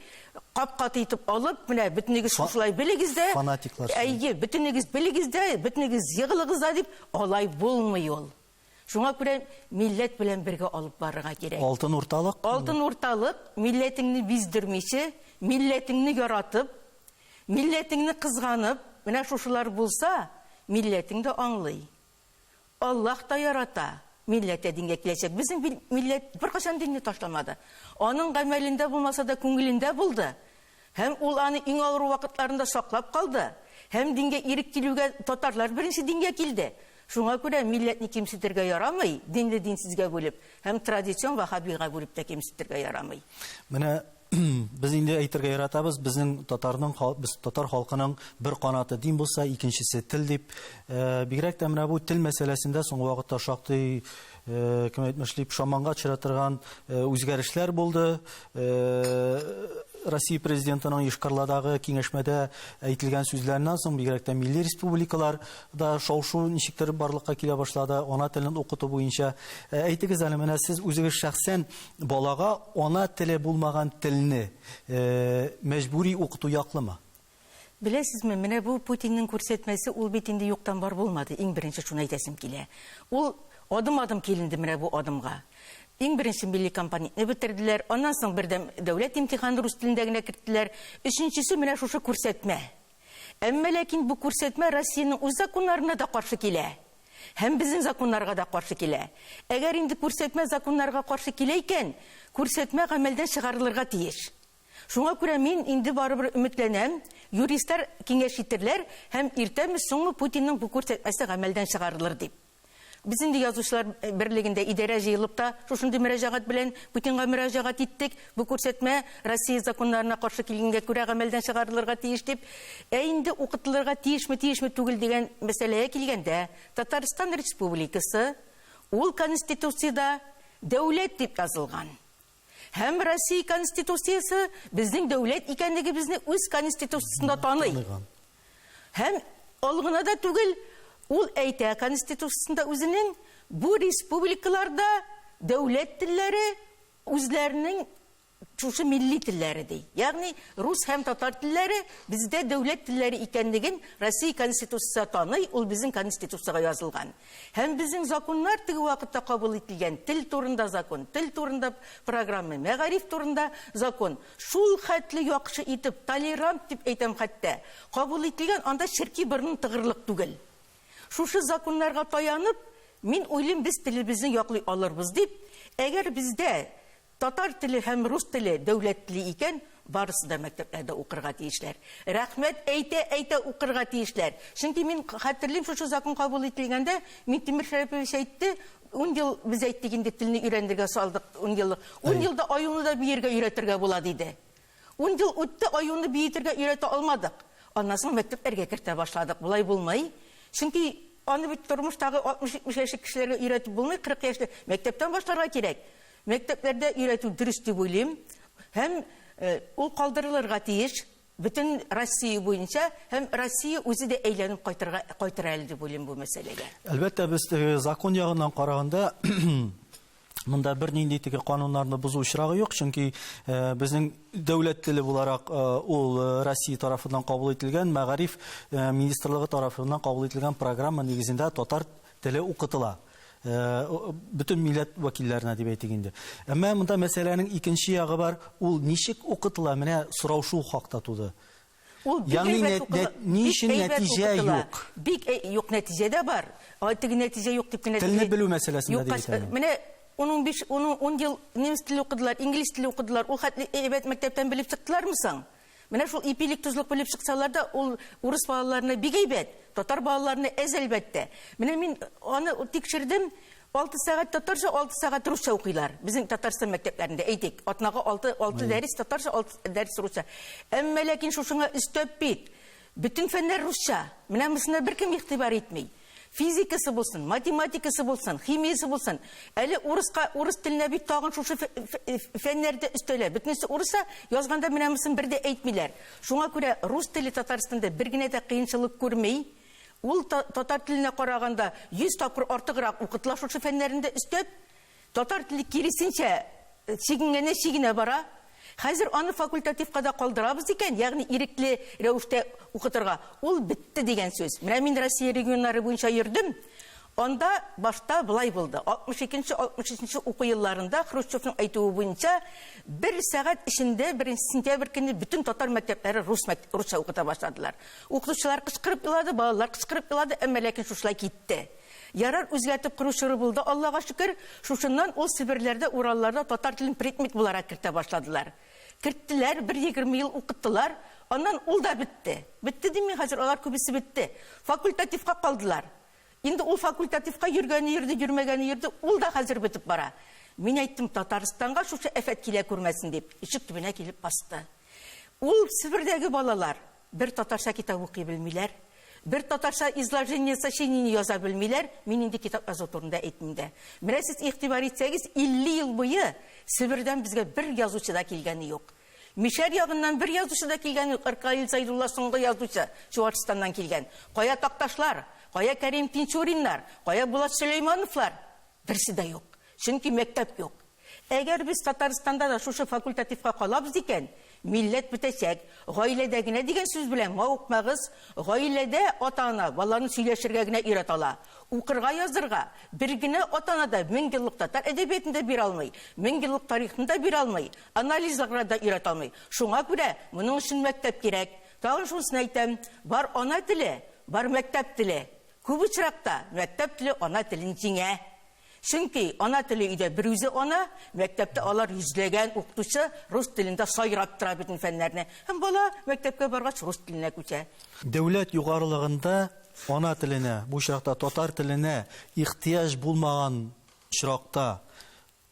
кап-каты итеп алып, менә бөтенегез шушылай белегез дә.
Фанатиклар.
Әйе, бөтенегез белегез дә, бөтенегез егылыгыз да дип, алай булмый ул. Шуңа күрә милләт белән бергә алып барырга кирәк.
Алтын урталык.
Алтын урталык, милләтеңне биздермичә, милләтеңне яратып, милләтеңне кызганып, менә шушылар булса, милләтең дә аңлый. Аллаһ та ярата, милләт тә дингә киләчәк. Безнең милләт беркайчан динне ташламады. Аның гамәлендә булмаса да, күңелендә булды. Һәм ул аны иң авыр вакытларында саклап калды. Һәм дингә ирек килүгә татарлар беренче дингә килде. Шуңа күрә милләтне кимсетергә ярамый, динле динсезгә бүлеп, һәм традицион ваһһабига бүлеп тә кимсетергә ярамый.
Менә без инде әйтергә яратабыз, безнең татарның без татар халкының бер канаты дин булса, икенчесе тел дип. Бигрәк тә менә бу тел мәсьәләсендә соңгы вакытта шактый, кем әйтмешли, пошаманга төшерә торган үзгәрешләр булды. Россия президентының Йошкар-Оладагы киңәшмәдә әйтелгән сүзләреннән соң, бигрәк тә милли республикалар да шау-шу ничектер барлыкка килә башлады, ана телен укыту буенча. Әйтегез әле, менә сез үзегез шәхсән балага ана теле булмаган телне мәҗбүри укыту яклымы?
Беләсезме, менә бу Путинның күрсәтмәсе, ул бит инде юктан бар булмады. Иң беренче шуны әйтәсем килә. Ул адым-адым киленде менә бу адымга. Иң беренче милли компонентны бетерделәр, аннан соң бердәм дәүләт имтиханын рус телендә генә керттеләр. Өченчесе менә шушы күрсәтмә. Әмма ләкин бу күрсәтмә Россиянең үз законнарына да каршы килә. Һәм безнең законнарга да каршы килә. Әгәр инде күрсәтмә законнарга каршы килә икән, күрсәтмә гамәлдән чыгарылырга тиеш. Шуңа күрә мин инде барыбер өметләнәм, юристлар киңәш итерләр һәм иртәме соңмы Путинның бу күрсәтмәсе гамәлдән чыгарылыр дип. Без инде язучылар берлегендә идарә җыелып та шушындый мөрәҗәгать белән Путинга мөрәҗәгать иттек. Бу күрсәтмә Россия законнарына каршы килгәнгә күрә гамәлдән чыгарылырга тиеш дип. Ә инде укытылырга тиешме, тиешме түгел дигән мәсьәләгә килгәндә, Татарстан Республикасы ул Конституциядә дәүләт дип язылган. Һәм Россия Конституциясе безнең дәүләт икәнлегебезне үз Конституциясендә таный. Һәм ул гына да түгел, ул әйтә Конституциясендә үзенең бу республикаларда дәүләт телләре үзләренең шушы милли телләре ди. Ягъни рус һәм татар телләре бездә дәүләт телләре икәнлеген Россия Конституциясе таный, ул безнең Конституциягә язылган. Һәм безнең законнар теге вакытта кабул ителгән тел турында закон, тел турында программа, мәгариф турында закон шул хәтле яхшы итеп, толерант дип әйтәм хәтта, кабул ителгән, анда черки борынын тыгырлык түгел. Шушы законнарга таянып, мин уйлыйм, без телебезне яклый алырбыз дип, әгәр бездә татар теле һәм рус теле дәүләт теле икән, барысы да мәктәпләрдә укырга тиешләр. Рәхмәт әйтә-әйтә укырга тиешләр. Чөнки мин хәтерлим, шушы закон кабул ителгәндә, Минтимер Шәрипович әйтте, 10 ел без әйттек инде телне өйрәнергә салдык, 10 еллык. 10 елда аюны да биергә өйрәтергә була, диде. 10 ел үтте, аюны биетергә өйрәтә алмадык. Аннан соң мәктәпләргә кертә башладык. Болай булмый. Чөнки аны бит тормыштагы 60-70 яшьлек кешеләргә өйрәтеп булмый, 40 яшьлек. Мәктәптән башларга кирәк. Мәктәпләрдә өйрәтү дөрес дип уйлыйм. Һәм ул калдырылырга тиеш бөтен Россия буенча, һәм Россия үзе дә әйләнеп кайтырга кайтыр әле дип уйлыйм бу мәсьәләгә.
Әлбәттә, без закон ягыннан караганда монда бернинди теге кануннарны бозу очрагы юк, чөнки безнең дәүләт теле буларак ул Россия тарафыннан кабул ителгән, мәгариф министрлыгы тарафыннан кабул ителгән программа нигезендә татар теле укытыла. Бөтен милләт вәкилләренә дип әйтик инде. Әмма монда мәсьәләнең икенче ягы бар, ул ничек укытыла, менә сорау шул хакта туды.
Ул бик
Ягъни
әйбәт укыла,
ни
бик
өчен
әйбәт
нәтиҗә
укытыла.
юк?
Бик юк, нәтиҗә дә бар. Алай теге нәтиҗә юк дип кенә
Телне
теге
белү мәсьәләсендә дип
юкка
әйтәм.
Менә 10-15, 10 ел немец теле укыдылар, инглиз теле укыдылар. Ул хәтле әйбәт мәктәптән белеп чыктылармы соң? Менә шул ипилек тозлык белеп чыксалар да, ул урыс балаларына бик әйбәт, татар балаларына әз әлбәттә. Менә мин аны тикшердем. 6 сәгать татарча, 6 сәгать русча укыйлар. Безнең Татарстан мәктәпләрендә әйтик, атнага 6 6 дәрес татарча, 6 дәрес русча. Әмма ләкин шушыңа өстәп бит, бөтен фәннәр русча. Менә монысына беркем игътибар итми. Физикасы булсын, математикасы булсын, химиясе булсын. Әле урыска, урыс теленә бит тагын шушы фәннәр дә өстәлә. Бөтенесе урысча язганда менә монысын бер дә әйтмиләр. Шуңа күрә рус теле Татарстанда бер генә дә кыенчылык күрми. Ул татар теленә караганда 100 тапкыр артыграк укытыла шушы фәннәрен дә өстәп. Татар теле киресенчә чигенгәннән чигенә бара. Хәзер аны факультативка да калдырабыз икән, ягъни ирекле рәвештә укытырга. Ул бетте дигән сүз. Менә мин Россия регионнары буенча йөрдем. Анда башта болай булды. 62 нче, 63 нче уку елларында Хрущевның әйтүе буенча бер сәгать эчендә беренче сентябрь көнне бөтен татар мәктәпләре рус русча укыта башладылар. Укытучылар кычкырып елады, балалар кычкырып елады, әмма ләкин шушылай китте. Ярар, үзгәртеп кору чоры булды, Аллага шөкер. Шушыннан ул Себерләрдә, Уралларда татар телен предмет буларак кертә башладылар. Керттеләр, бер 20 ел укыттылар, аннан ул да бетте. Бетте дим мин хәзер, алар күбесе бетте. Факультативка калдылар. Инде ул факультативка йөргәне йөрде, йөрмәгәне йөрде, ул да хәзер бетеп бара. Мин әйттем, Татарстанга шушы афәт килә күрмәсен дип, ишек төбенә килеп басты. Ул Себердәге балалар бер татарча китап укый белмиләр, бер татарча изложение, сочинение яза белмиләр, мин инде китап язу турында әйтмим дә. Менә сез игътибар итсәгез, 50 ел буе Себердән безгә бер язучы да килгәне юк. Мишәр ягыннан бер язучы да килгәне юк, Ркаил Зәйдулла соңгы язучы, Чуашстаннан килгән. Кая Такташлар, кая Кәрим Тинчуриннар, кая Булат Сөләймановлар? Берсе дә юк. Чөнки мәктәп юк. Әгәр без Татарстанда да шушы факультативка калабыз икән, милләт бетәчәк. Гаиләдә генә дигән сүз белән мавыкмагыз. Гаиләдә ата-ана баланы сөйләшергә генә өйрәтә ала. Укырга, язырга бер генә ата-ана да мең еллык татар әдәбиятын да бирә алмый, мең еллык тарихны да бирә алмый, анализларга да өйрәтә алмый. Шуңа күрә моның өчен мәктәп кирәк. Тагын шунысын әйтәм, бар ана теле, бар мәктәп теле. Күп очракта мәктәп теле ана телен җиңә. Чөнки ана теле өйдә берүзе ана, мәктәптә алар йөзләгән укытучы рус телендә сайрап тора бөтен фәннәрне. Һәм бала мәктәпкә баргач рус теленә күчә.
Дәүләт югарылыгында ана теленә, бу очракта татар теленә ихтыяҗ булмаган очракта,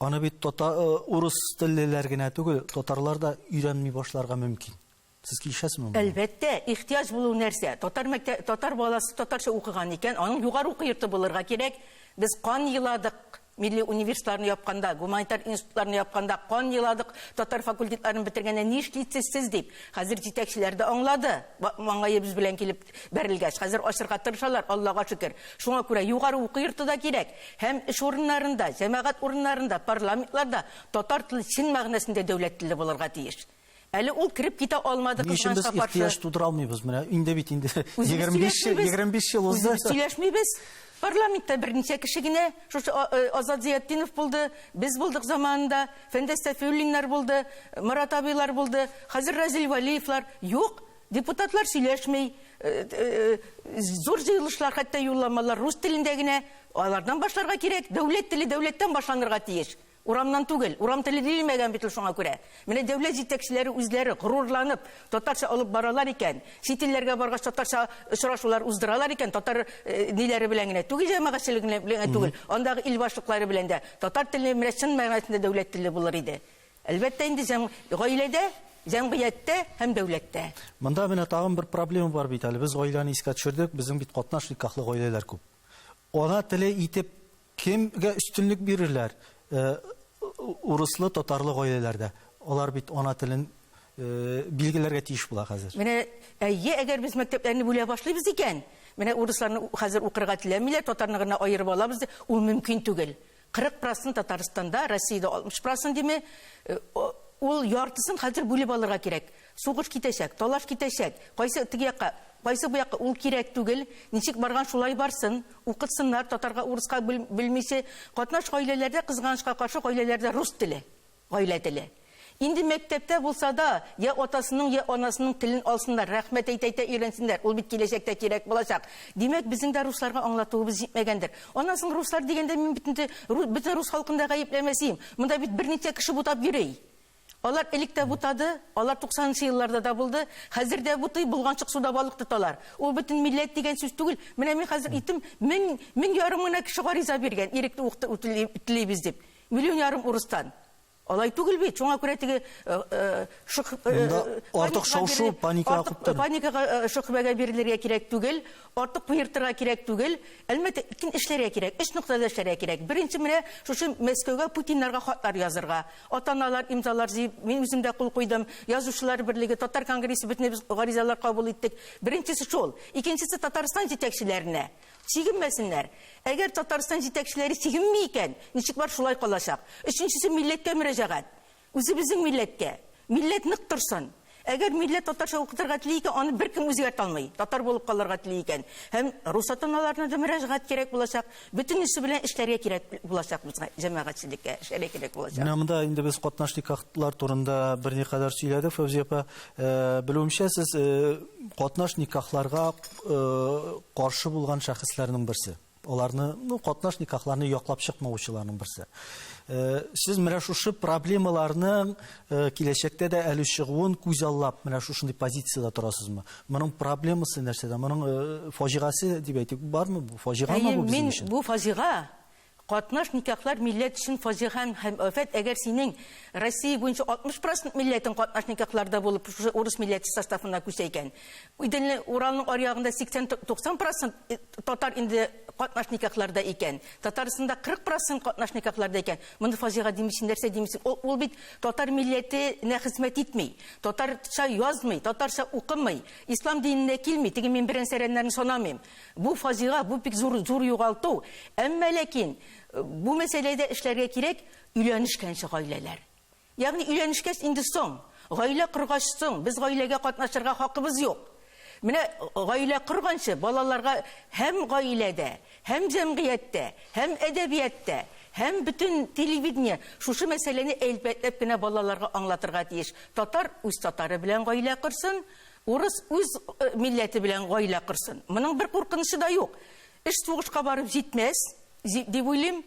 аны бит тата, урыс теллеләр генә түгел, татарлар да өйрәнми башларга мөмкин. Сез килешәсезме моңа?
Әлбәттә, ихтыяҗ булу нәрсә? Татар мәктә, татар баласы татарча укыган икән, аның югары уку йорты булырга кирәк. Без кан еладык милли университетларны япканда, гуманитар институтларны япканда, кан еладык татар факультетларын бетергәндә, нишлисез сез дип. Хәзер җитәкчеләр дә аңлады, маңгаебыз белән килеп бәрелгәч. Хәзер ачырга тырышалар, Аллага шөкер. Шуңа күрә югары уку йорты да кирәк. Һәм эш урыннарында, җәмәгать урыннарында, парламентларда татар теле чын мәгънәсендә дәүләт теле булырга тиеш. Әле ул кереп китә алмады
Ни өчен без
кызганычка каршы.
ихтыяҗ тудыра алмыйбыз? Менә инде бит инде
Үзебез
25 ел,
сөйләшмибез.
25 ел узды.
Үзебез сөйләшмибез. Парламентта берничә кеше генә, шушы Азат Зиятдинов булды, без булдык заманында, Фәндәс Сәфиуллиннар булды, Марат абыйлар булды, хәзер Разил Вәлиевлар. Юк, депутатлар сөйләшми, зур җыелышлар хәтта юлламалар рус телендә генә. Алардан башларга кирәк. Дәүләт теле дәүләттән башланырга тиеш. Урамнан түгел, урам теле диелмәгән бит ул шуңа күрә. Менә дәүләт җитәкчеләре үзләре горурланып татарча алып баралар икән, чит илләргә баргач татарча очрашулар уздыралар икән, татар ниләре белән генә түгел, җәмәгатьчелеге белән генә түгел, андагы ил башлыклары белән дә татар теле менә чын мәгънәсендә дәүләт теле булыр иде. Әлбәттә инде гаиләдә, җәмгыятьтә һәм дәүләттә.
Монда менә тагын бер проблема бар бит әле. Без гаиләне искә төшердек, безнең бит катнаш никахлы гаиләләр күп. Ана теле итеп кемгә өстенлек бирерләр? Урыслы, татарлы гаиләләрдә. Алар бит ана телен билгеләргә тиеш була хәзер.
Менә әйе, әгәр без мәктәпләрне бүлә башлыйбыз икән, менә урысларны хәзер укырга теләмиләр, татарны гына аерып алабыз, ул мөмкин түгел. 40 процент Татарстанда, Россиядә 60 процент диме, ул яртысын хәзер бүлеп алырга кирәк. Сугыш китәчәк, талаш китәчәк. Кайсы теге якка, кайсы бу якка, ул кирәк түгел. Ничек барган шулай барсын. Укытсыннар, татарга, урыска белмичә. Катнаш гаиләләрдә, кызганычка каршы, гаиләләрдә рус теле, гаилә теле. Инде мәктәптә булса да, я атасының, я анасының телен алсыннар, рәхмәт әйтә-әйтә өйрәнсеннәр. Ул бит киләчәктә кирәк булачак. Димәк, безнең дә русларга аңлатуыбыз җитмәгәндер. Аннан соң руслар дигәндә мин бөтен рус халкын да гаепләмәсем. Монда бит берничә кеше бутап йөри. Алар элек тә бутады, алар туксанынчы елларда да булды, хәзер дә бутый, булганчык суда балык тоталар. Ул бөтен милләт дигән сүз түгел. Менә мин хәзер әйтем, мең ярым гына кеше гариза биргән, ирекле укыту телибез дип. Миллион ярым урыстан. Алай түгел бит, шуңа күрә теге
Монда артык шау-шу, паникага куптырды.
Паникага, шөкмәгә бирелергә кирәк түгел, артык куертырга кирәк түгел. Әлбәттә, кин эшләргә кирәк, өч ноктада эшләргә кирәк. Беренче менә шушы Мәскәүгә Путиннарга хатлар язырга. Ата-аналар имзалар җыеп, мин үзем дә кул куйдым. Язучылар берлеге, Татар конгрессы бөтенебез гаризалар кабул иттек. Беренчесе шул. Икенчесе Татарстан җитәкчеләренә. Чигенмәсеннәр. Әгәр Татарстан җитәкчеләре чигенми икән, ничек бар шулай калачак. Өченчесе милләткә мөрәҗәгать. Үзебезнең милләткә. Милләт нык торсын. Әгәр милләт татарча укытырга тели икән, аны беркем үзгәртә алмый. Татар булып калырга тели икән. Һәм рус ата-аналарына да мөрәҗәгать кирәк булачак. Бөтенесе белән эшләргә кирәк булачак безгә, җәмәгатьчелеккә эшләргә кирәк булачак.
Менә монда инде без катнаш никахлар турында берникадәр сөйләдек, Фәүзия апа. Белүемчә, сез катнаш никахларга каршы булган шәхесләрнең берсе. Аларны, ну, катнаш никахларны яклап чыкмаучыларның берсе. Сез менә шушы проблемаларның киләчәктә дә әле чыгуын күзаллап, менә шушындый позициядә торасызмы? Моның проблемасы нәрсәдә? Моның фаҗигасе дип әйтик, бармы бу? Фаҗигамы бу безнең өчен?
Бу фаҗига. Катнаш никахлар милләт өчен фаҗига һәм афәт. Әгәр синең Россия буенча 60 процент милләтең катнаш никахларда булып, шушы урыс милләте составына күчә икән, Иделне, Уралның аръягында 80-90 процент татар инде катнаш никахларда икән. Татарстанда 40 процент катнаш никахларда икән. Моны фаҗига димисең, нәрсә димисең? Ул, ул бит татар милләтенә хезмәт итми, татарча язмый, татарча укымый, ислам диненә килми. Теге мин берән-сәрәннәрне санамыйм. Бу фаҗига, бу бик зур, зур югалту. Әмма ләкин бу мәсьәләдә эшләргә кирәк өйләнешкәнче гаиләләр. Ягъни өйләнешкәч инде соң, гаилә коргач соң, без гаиләгә катнашырга хакыбыз юк. Менә гаилә корганчы балаларга һәм гаиләдә, һәм җәмгыятьтә, һәм әдәбиятта, һәм бөтен телевидение шушы мәсьәләне әйбәтләп кенә балаларга аңлатырга тиеш. Татар үз татары белән гаилә корсын, урыс үз милләте белән гаилә корсын. Моның бер куркынычы да юк. Эш сугышка барып җитмәс, дип уйлыйм.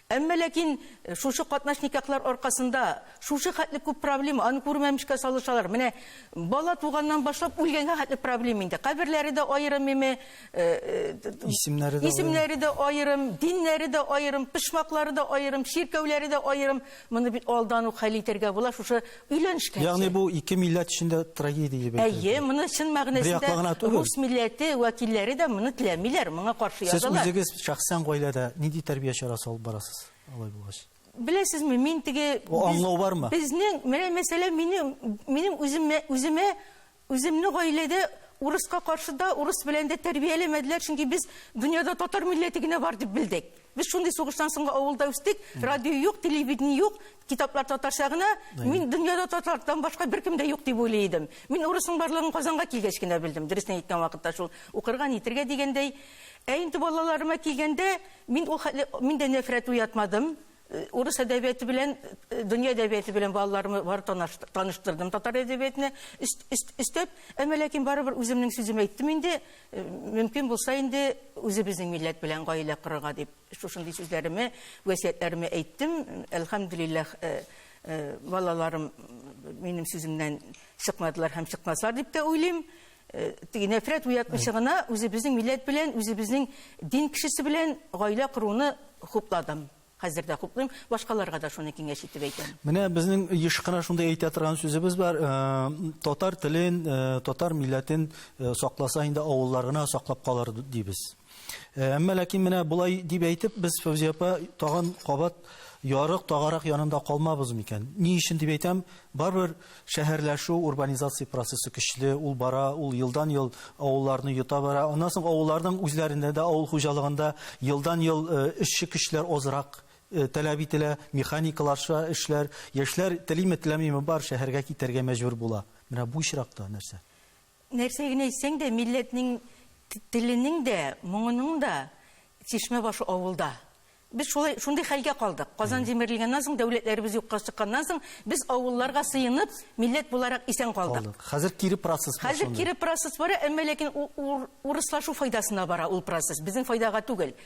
Әмма ләкин шушы катнаш никахлар аркасында шушы хәтле күп проблема, аны күрмәмешкә салышалар. Менә бала туганнан башлап үлгәнгә хәтле проблема инде. Каберләре дә аерым име,
исемнәре дә
исемнәре дә аерым, диннәре дә аерым, почмаклары да аерым, чиркәүләре дә аерым. Моны бит алдан ук хәл итәргә була, шушы өйләнешкәнче.
Ягъни бу ике милләт өчен дә трагедия дип әйтергә.
Әйе, моны чын мәгънәсендә рус милләте вәкилләре дә моны теләмиләр, моңа каршы язалар.
Сез үзегез шәхсән гаиләдә нинди тәрбия чарасы алып барасыз, алай булгач?
Беләсезме, мин теге
аңлау бармы?
Безнең, менә мәсәлән, минем минем үземә үземә үземне гаиләдә урыска каршы да, урыс белән дә тәрбияләмәделәр, чөнки без дөньяда татар милләте генә бар дип белдек. Без шундый сугыштан соңгы авылда үстек, радио юк, телевидение юк, китаплар татарча гына. Мин дөньяда татардан башка беркем дә юк дип уйлый идем. Мин урысның барлыгын Казанга килгәч кенә белдем. Дөресен әйткән вакытта шул укырга, нитергә дигәндәй. Ә инде балаларыма килгәндә, мин ул хәтле, мин дә нәфрәт уятмадым. Урыс әдәбияты белән, дөнья әдәбияты белән балаларымы бар таныштырдым татар әдәбиятына өстәп. Әмма ләкин барыбер үземнең сүземә әйттем инде, мөмкин булса инде үзебезнең милләт белән гаилә корырга дип шушындый сүзләреме, васыятьләреме әйттем. Әлхәмдүлилләһ, балаларым минем сүземнән чыкмадылар һәм чыкмаслар дип тә уйлыйм. Теге нәфрәт уятмыйча гына үзебезнең милләт белән, үзебезнең дин кешесе белән гаилә коруны хупладым. Хәзер дә хуплыйм, башкаларга да шуны киңәш итеп әйтәм.
Менә безнең еш кына шундый әйтә торган сүзебез бар, татар телен, татар милләтен сакласа инде авыллар гына саклап калыр дибез. Әмма ләкин менә болай дип әйтеп, без Фәүзия апа тагын кабат ярык тагарак янында калмабыз микән? Ни өчен дип әйтәм, барыбер шәһәрләшү, урбанизация процессы көчле, ул бара, ул елдан-ел авылларны йота бара. Аннан соң авылларның үзләрендә дә авыл хуҗалыгында елдан-ел эшче көчләр азрак таләп ителә, механикалаша эшләр, яшьләр телиме, теләмиме бар шәһәргә китәргә мәҗбүр була. Менә бу очракта нәрсә?
Нәрсә генә әйтсәң дә, милләтнең теленең дә, моңының да чишмә башы авылда. Без шулай шундый хәлгә калдык. Казан җимерелгәннән соң, дәүләтләребез юкка чыкканнан соң, без авылларга сыенып, милләт буларак исән калдык.
Хәзер кире процесс
бара. Хәзер кире процесс бара, әмма ләкин урыслашу файдасына бара ул процесс, безнең файдага түгел.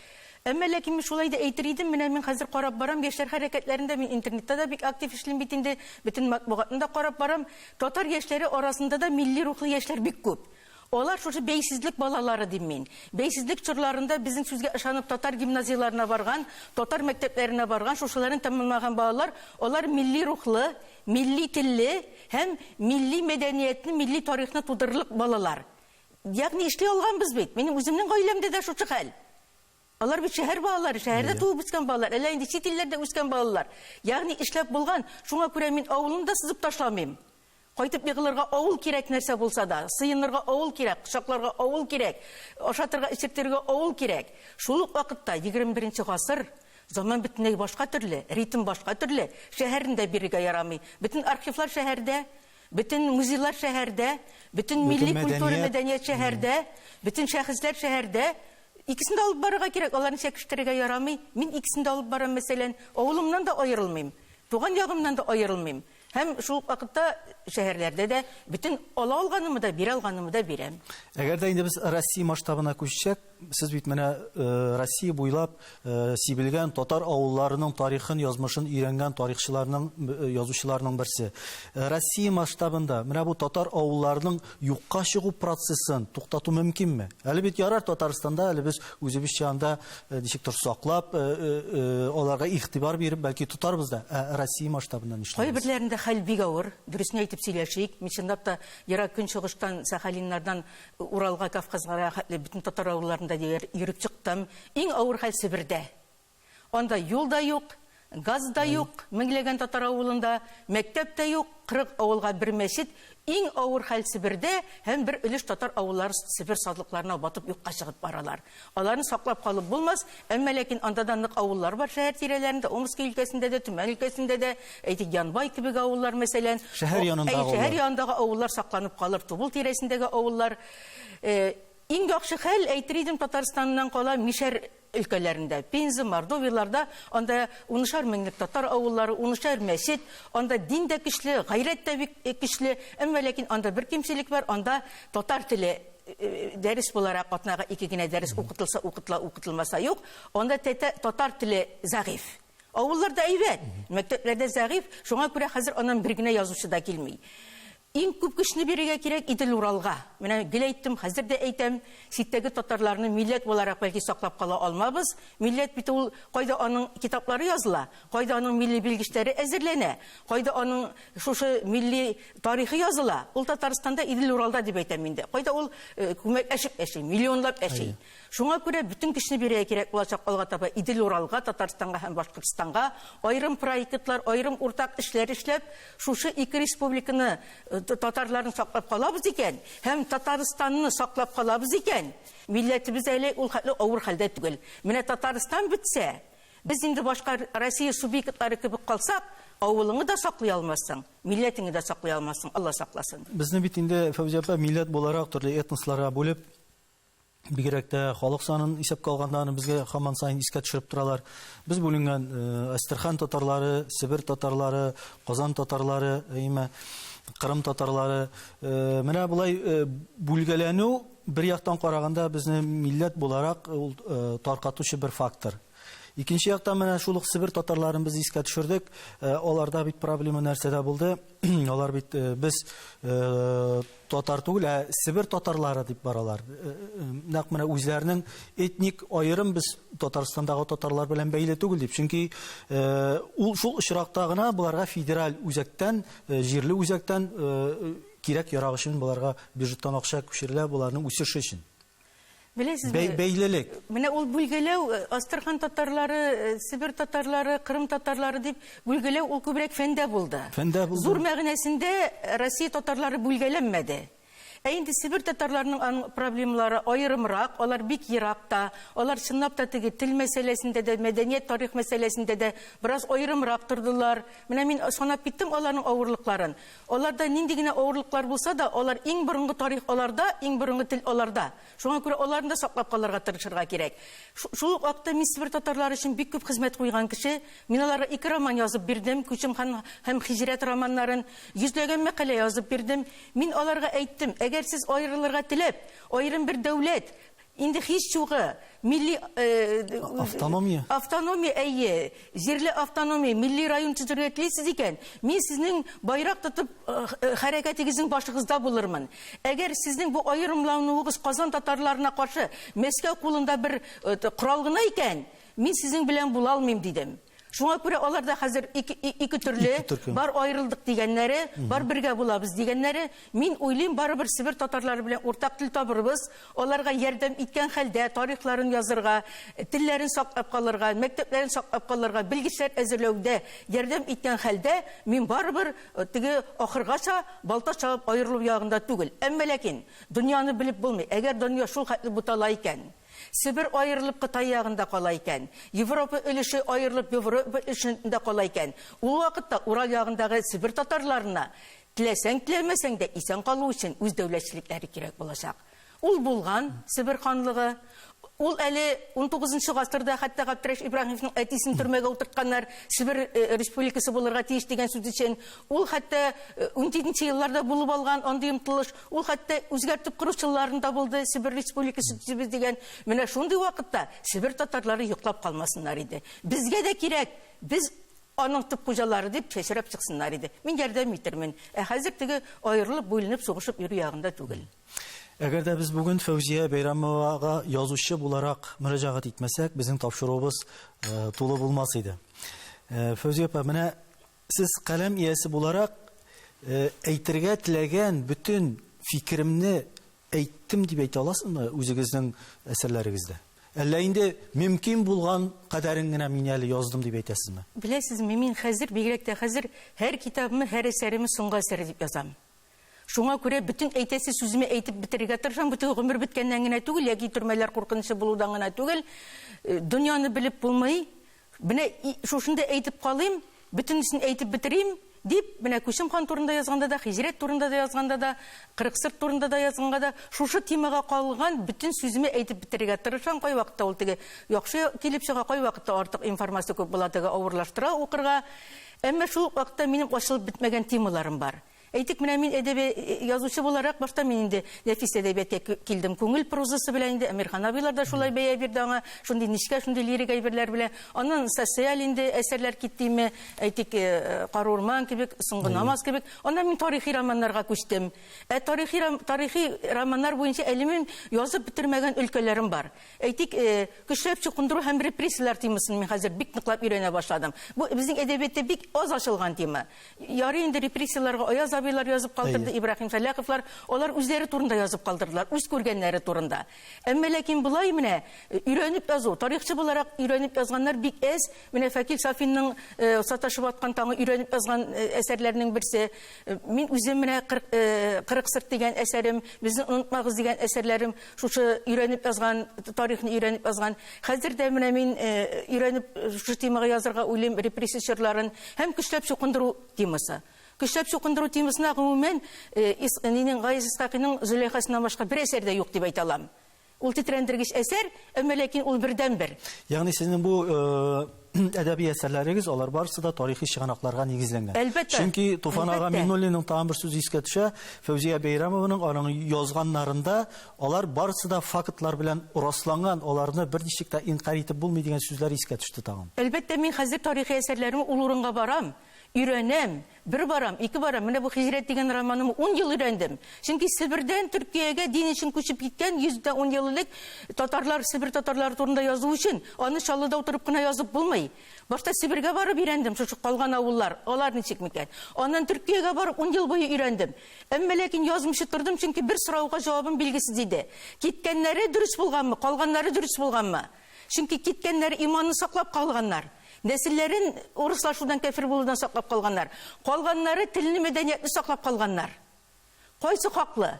Әмма ләкин мин шулай да әйтер идем, менә мин хәзер карап барам, яшьләр хәрәкәтләрендә мин интернетта да бик актив эшлим бит инде, бөтен матбугатны да карап барам. Татар яшьләре арасында да милли рухлы яшьләр бик күп. Алар шушы бәйсезлек балалары дим мин. Бәйсезлек чорларында безнең сүзгә ышанып татар гимназияләренә барган, татар мәктәпләренә барган, шушыларын тәмамлаган балалар, алар милли рухлы, милли телле һәм милли мәдәниятне, милли тарихны тудырырлык балалар. Ягъни эшли алганбыз бит. Минем үземнең гаиләмдә дә шушы хәл. Алар бит шәһәр балалары, шәһәрдә туып үскән балалар, әллә инде чит илләрдә үскән балалар. Ягъни эшләп булган. Шуңа күрә мин авылны да сызып ташламыйм. Кайтып егылырга авыл кирәк нәрсә булса да, сыенырга авыл кирәк, кочакларга авыл кирәк, ашатырга, эчертергә авыл кирәк. Шул ук вакытта 21 гасыр, заман бөтенләй башка төрле, ритм башка төрле, шәһәрне дә бирергә ярамый. Бөтен архивлар шәһәрдә. Бөтен музейлар шәһәрдә, бөтен милли культура, мәдәният шәһәрдә, бөтен шәхесләр шәһәрдә. Икесен дә алып барырга кирәк, аларны чәкештерергә ярамый. Мин икесен дә алып барам, мәсәлән, авылымнан да аерылмыйм, туган ягымнан да аерылмыйм. Һәм шул ук вакытта шәһәрләрдә дә бөтен ала алганымы да, бирә алганымы да бирәм.
Әгәр дә инде без Россия масштабына күчсәк, сез бит менә Россия буйлап сибелгән татар авылларының тарихын, язмышын өйрәнгән тарихчыларның, язучыларның берсе. Россия масштабында менә бу татар авылларының юкка чыгу процессын туктату мөмкинме? Әле бит ярар Татарстанда, әле без үзебезчә анда ничектер саклап, аларга игътибар биреп, бәлки тотарбыз да. Ә Россия масштабында нишлибез?
Кайберләрендә хәл бик авыр, дөресен әйтеп сөйләшик. Мин чынлап та Ерак Көнчыгыштан, Сахалиннардан Уралга, Кавказга хәтле бөтен татар авылларында йөреп чыктым. Иң авыр хәл Себердә. Анда юл да юк, газ да юк, меңләгән татар авылында, мәктәп тә юк, 40 авылга бер мәчет. Иң авыр хәл Себердә һәм бер өлеш татар авыллары Себер сазлыкларына батып юкка чыгып баралар. Аларны саклап калып булмас, әмма ләкин анда да нык авыллар бар шәһәр тирәләрендә, Омски өлкәсендә дә, Төмән өлкәсендә дә, әйтик, Янбай кебек авыллар, мәсәлән.
Шәһәр янындагы авыллар.
Шәһәр янындагы авыллар сакланып калыр, Тубыл тирәсендәге авыллар. Иң яхшы хәл, әйтер идем, Татарстаннан кала Мишәр өлкәләрендә, Пенза, Мордовияларда, анда унышар меңлек татар авыллары, унышар мәчет, анда дин дә көчле, гайрәт тә бик көчле, әмма ләкин анда бер кимчелек бар, анда татар теле дәрес буларак атнага ике генә дәрес укытылса укытыла, укытылмаса юк, анда татар теле зәгыйфь. Авылларда әйбәт, мәктәпләрдә зәгыйфь, шуңа күрә хәзер аннан бер генә язучы да килми. Иң күп көчне бирергә кирәк Идел-Уралга. Менә гел әйттем, хәзер дә әйтәм, читтәге татарларны милләт буларак бәлки саклап кала алмабыз. Милләт бит ул кайда аның китаплары языла, кайда аның милли белгечләре әзерләнә, кайда аның шушы милли тарихы языла. Ул Татарстанда, Идел-Уралда дип әйтәм инде. Кайда ул күмәкләшеп яши, миллионлап яши. Шуңа күрә бөтен көчне бирергә кирәк булачак алга таба Идел-Уралга, Татарстанга һәм Башкортстанга аерым проектлар, аерым уртак эшләр эшләп, шушы ике республиканы татарларны саклап калабыз икән һәм Татарстанны саклап калабыз икән, милләтебез әле ул хәтле авыр хәлдә түгел. Менә Татарстан бетсә, без инде башка Россия субъектлары кебек калсак, авылыңны да саклый алмассың, милләтеңне дә саклый алмассың, Алла сакласын.
Безне бит инде, Фәүзия апа, милләт буларак төрле этносларга бүлеп, бигрәк тә халык санын исәпкә алганда аны безгә һаман саен искә төшереп торалар. Без бүленгән Әстерхан татарлары, Себер татарлары, Казан татарлары, әйме, Кырым татарлары. Менә болай бүлгәләнү бер яктан караганда безне милләт буларак ул таркатучы бер фактор. Икенче яктан менә шул ук Себер татарларын без искә төшердек. Аларда бит проблема нәрсәдә булды? Алар бит без татар түгел, ә Себер татарлары дип баралар. Нәкъ менә үзләренең этник аерым без Татарстандагы татарлар белән бәйле түгел дип. Чөнки ул шул очракта гына боларга федераль үзәктән, җирле үзәктән кирәк-ярак өчен боларга бюджеттан акча күчерелә, боларның үсеше өчен.
Беләсезме?
Бәйлелек.
Менә ул бүлгәләү, Астрахань татарлары, Себер татарлары, Кырым татарлары дип бүлгәләү ул күбрәк фәндә булды.
Фәндә булды.
Зур мәгънәсендә Россия татарлары бүлгәләнмәде. Ә инде Себер татарларының аның проблемалары аерымрак, алар бик еракта, алар чынлап та теге тел мәсьәләсендә дә, мәдәният, тарих мәсьәләсендә дә бераз аерымрак тордылар. Менә мин санап киттем аларның авырлыкларын. Аларда нинди генә авырлыклар булса да, алар иң борынгы тарих аларда, иң борынгы тел аларда. Шуңа күрә аларны да саклап калырга тырышырга кирәк. Шул ук вакытта мин Себер татарлары өчен бик күп хезмәт куйган кеше. Мин аларга ике роман язып бирдем, Күчем хан һәм Хиҗрәт романнарын, йөзләгән мәкалә язып бирдем. Мин аларга әйттем, әгәр сез аерылырга теләп, аерым бер дәүләт, инде һич югы, милли
автономия.
Автономия, әйе, җирле автономия, милли район төзергә телисез икән, мин сезнең байрак тотып хәрәкәтегезнең башыгызда булырмын. Әгәр сезнең бу аерымлануыгыз Казан татарларына каршы Мәскәү кулында бер корал гына икән, мин сезнең белән була алмыйм, дидем. Шуңа күрә алар да хәзер ике төрле, бар аерылдык дигәннәре, бар бергә булабыз дигәннәре. Мин уйлыйм, барыбер Себер татарлары белән уртак тел табырбыз, аларга ярдәм иткән хәлдә тарихларын язырга, телләрен саклап калырга, мәктәпләрен саклап калырга, белгечләр әзерләүдә ярдәм иткән хәлдә, мин барыбер теге ахыргача балта чабып аерылу ягында түгел. Әмма ләкин дөньяны белеп булмый. Әгәр дөнья шул хәтле бутала икән, Себер аерылып Кытай ягында кала икән, Европа өлеше аерылып Европа өлешендә кала икән, ул вакытта Урал ягындагы Себер татарларына Теләсәң, теләмәсәң дә исән калу өчен үз дәүләтчелекләре кирәк булачак. Ул булган Себер ханлыгы. Ул әле 19 гасырда хәтта Гаптрәш Ибраһимовның әтисен төрмәгә утыртканнар, Себер э, республикасы булырга тиеш дигән сүз өчен. Ул хәтта 17 э, елларда булып алган андый омтылыш, ул хәтта үзгәртеп кору елларында булды, Себер республикасы төзибез дигән. Менә шундый вакытта Себер татарлары йоклап калмасыннар иде. Безгә дә кирәк, без аның төп хуҗалары дип чәчрәп чыксыннар иде. Мин ярдәм итермен. Ә хәзер теге аерылып, бүленеп, сугышып йөрү ягында түгел.
Әгәр дә без бүген Фәүзия Бәйрәмовага язучы буларак мөрәҗәгать итмәсәк, безнең тапшыруыбыз э, тулы булмас иде. Э, Фәүзия апа, менә сез каләм иясе буларак э, әйтергә теләгән бөтен фикеремне әйттем дип әйтә аласызмы үзегезнең әсәрләрегездә? Әллә инде мөмкин булган кадәрен генә мин әле яздым дип әйтәсезме?
Беләсезме, мин хәзер, бигрәк тә хәзер, һәр китабымы, һәр әсәремне соңгы әсәре дип язам. Шуңа күрә бөтен әйтәсе сүземне әйтеп бетерергә тырышам. Бу теге гомер беткәннән генә түгел, яки төрмәләр куркынычы булудан гына түгел. Э, дөньяны белеп булмый. Менә шушында әйтеп калыйм, бөтенесен әйтеп бетерим, дип, менә Күчем хан турында язганда да, Хиҗрәт турында да язганда да, Кырыксырт турында да язганга да, шушы темага калган бөтен сүземне әйтеп бетерергә тырышам. Кайвакытта ул теге яхшы килеп чыга, кайвакытта артык информация күп була, теге авырлаштыра укырга. Әмма шул ук вакытта минем ачылып бетмәгән темаларым бар. Әйтик, менә мин әдәби язучы буларак башта мин инде нәфис әдәбиятка килдем күңел прозасы белән инде Әмирхан абыйлар да шулай бәя бирде аңа, шундый нечкә, шундый лирик әйберләр белән. Аннан социаль инде әсәрләр киттеме, әйтик, Кара урман кебек, Соңгы намаз кебек. Аннан мин тарихи романнарга күчтем. Ә тарихи тарихи романнар буенча әле мин язып бетермәгән өлкәләрем бар. Әйтик, көчләп чукындыру һәм репрессияләр темасын мин хәзер бик ныклап өйрәнә башладым. Бу безнең әдәбиятта бик аз ачылган тема. Ярый инде репрессияләргә Аяз абыйлар язып калдырды, Ибраһим Фәләховлар, алар үзләре турында язып калдырдылар, үз күргәннәре турында. Әмма ләкин болай менә э, өйрәнеп язу, тарихчы буларак өйрәнеп язганнар бик әз. Менә Фәкил Сафинның э, Саташып аткан таңы өйрәнеп язган э, әсәрләрнең берсе. Мин үзем менә 40 сырт дигән әсәрем, Безне онытмагыз дигән әсәрләрем шушы өйрәнеп язган, тарихны өйрәнеп язган. Хәзер дә менә мин өйрәнеп шушы темага язырга уйлыйм, репрессия чорларын һәм көчләп чукындыру темасы. Көчләп чукындыру темасына гомумән нинең Гаяз Исхакыйның Зөләйхасыннан башка бер әсәр дә юк дип әйтә алам. Ул тетрәндергеч әсәр, әмма ләкин ул бердәнбер.
Ягъни сезнең бу әдәби әсәрләрегез, алар барысы да тарихи чыганакларга нигезләнгән.
Әлбәттә.
Чөнки Туфан ага Миңнуллинның тагын бер сүзе искә төшә, Фәүзия Бәйрәмованың аның язганнарында алар барысы да фактлар белән расланган, аларны берничек тә инкарь итеп булмый дигән сүзләр искә төште тагын.
Әлбәттә, мин хәзер тарихи әсәрләрем ул урынга барам, өйрәнәм, Бер барам, ике барам. Менә бу Хиҗрәт дигән романымны ун ел өйрәндем. Чөнки Себердән Төркиягә дин өчен күчеп киткән 110 ел элек татарлар, Себер татарлары турында язу өчен, аны Чаллыда утырып кына язып булмый. Башта Себергә барып өйрәндем, шушы калган авыллар, алар ничек микән. Аннан Төркиягә барып ун ел буе өйрәндем. Әмма ләкин язмыйча тордым, чөнки бер сорауга җавабым билгесез иде. Киткәннәре дөрес булганмы, калганнары дөрес булганмы? Чөнки киткәннәр иманны саклап калганнар. Нәселләрен урыслашудан, кәфер булудан саклап калганнар. Калганнары телне, мәдәниятне саклап калганнар. Кайсы хаклы?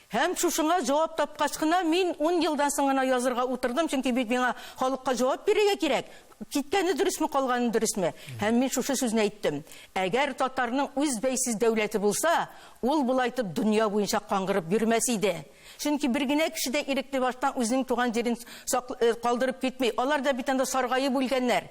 Һәм шушыңа җавап тапкач кына мин ун елдан соң гына язырга утырдым, чөнки бит миңа халыкка җавап бирергә кирәк. Киткәне дөресме, калганы дөресме? Һәм мин шушы сүзне әйттем. Әгәр татарның үз бәйсез дәүләте булса, ул болай итеп дөнья буенча каңгырып йөрмәс иде. Чөнки бер генә кеше дә ирекле баштан үзенең туган җирен калдырып китми. Алар да бит анда саргаеп үлгәннәр.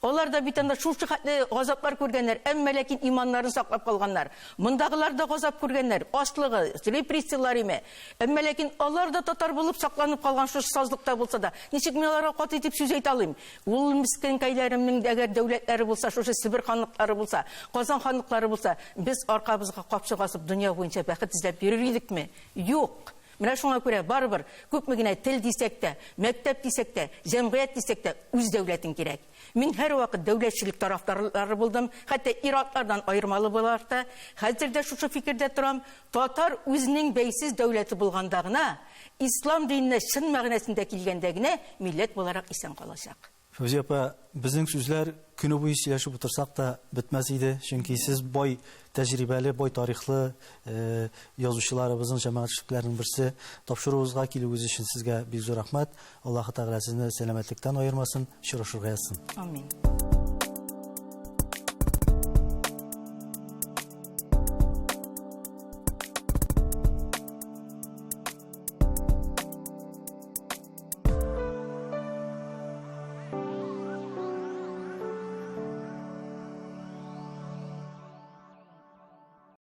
Алар да бит анда шушы хәтле газаплар күргәннәр, әмма ләкин иманнарын саклап калганнар. Мондагылар да газап күргәннәр, ачлыгы, репрессияләр име. Әмма ләкин алар да татар булып сакланып калган шушы сазлыкта булса да. Ничек мин аларга каты итеп сүз әйтә алыйм? Ул мескенкәйләремнең дә әгәр дәүләтләре булса, шушы Себер ханлыклары булса, Казан ханлыклары булса, без аркабызга капчык асып дөнья буенча бәхет эзләп йөрер идекме? Юк! Менә шуңа күрә барыбер, күпме генә тел дисәк тә, мәктәп дисәк тә, җәмгыять дисәк тә, үз дәүләтең кирәк. Мин һәрвакыт дәүләтчелек тарафдарлары булдым, хәтта ир-атлардан аермалы буларак та. Хәзер дә шушы фикердә торам, татар үзенең бәйсез дәүләте булганда гына, ислам диненә чын мәгънәсендә килгәндә генә милләт буларак исән калачак.
Фәүзия апа, безнең сүзләр көне буе сөйләшеп утырсак та бетмәс иде, чөнки сез бай тәҗрибәле, бай тарихлы э, язучыларыбызның, җәмәгать эшлекләренең берсе. Тапшыруыбызга килүегез өчен сезгә бик зур рәхмәт. Аллаһы Тәгалә сезне сәламәтлектән аермасын, очрашырга язсын.
Амин.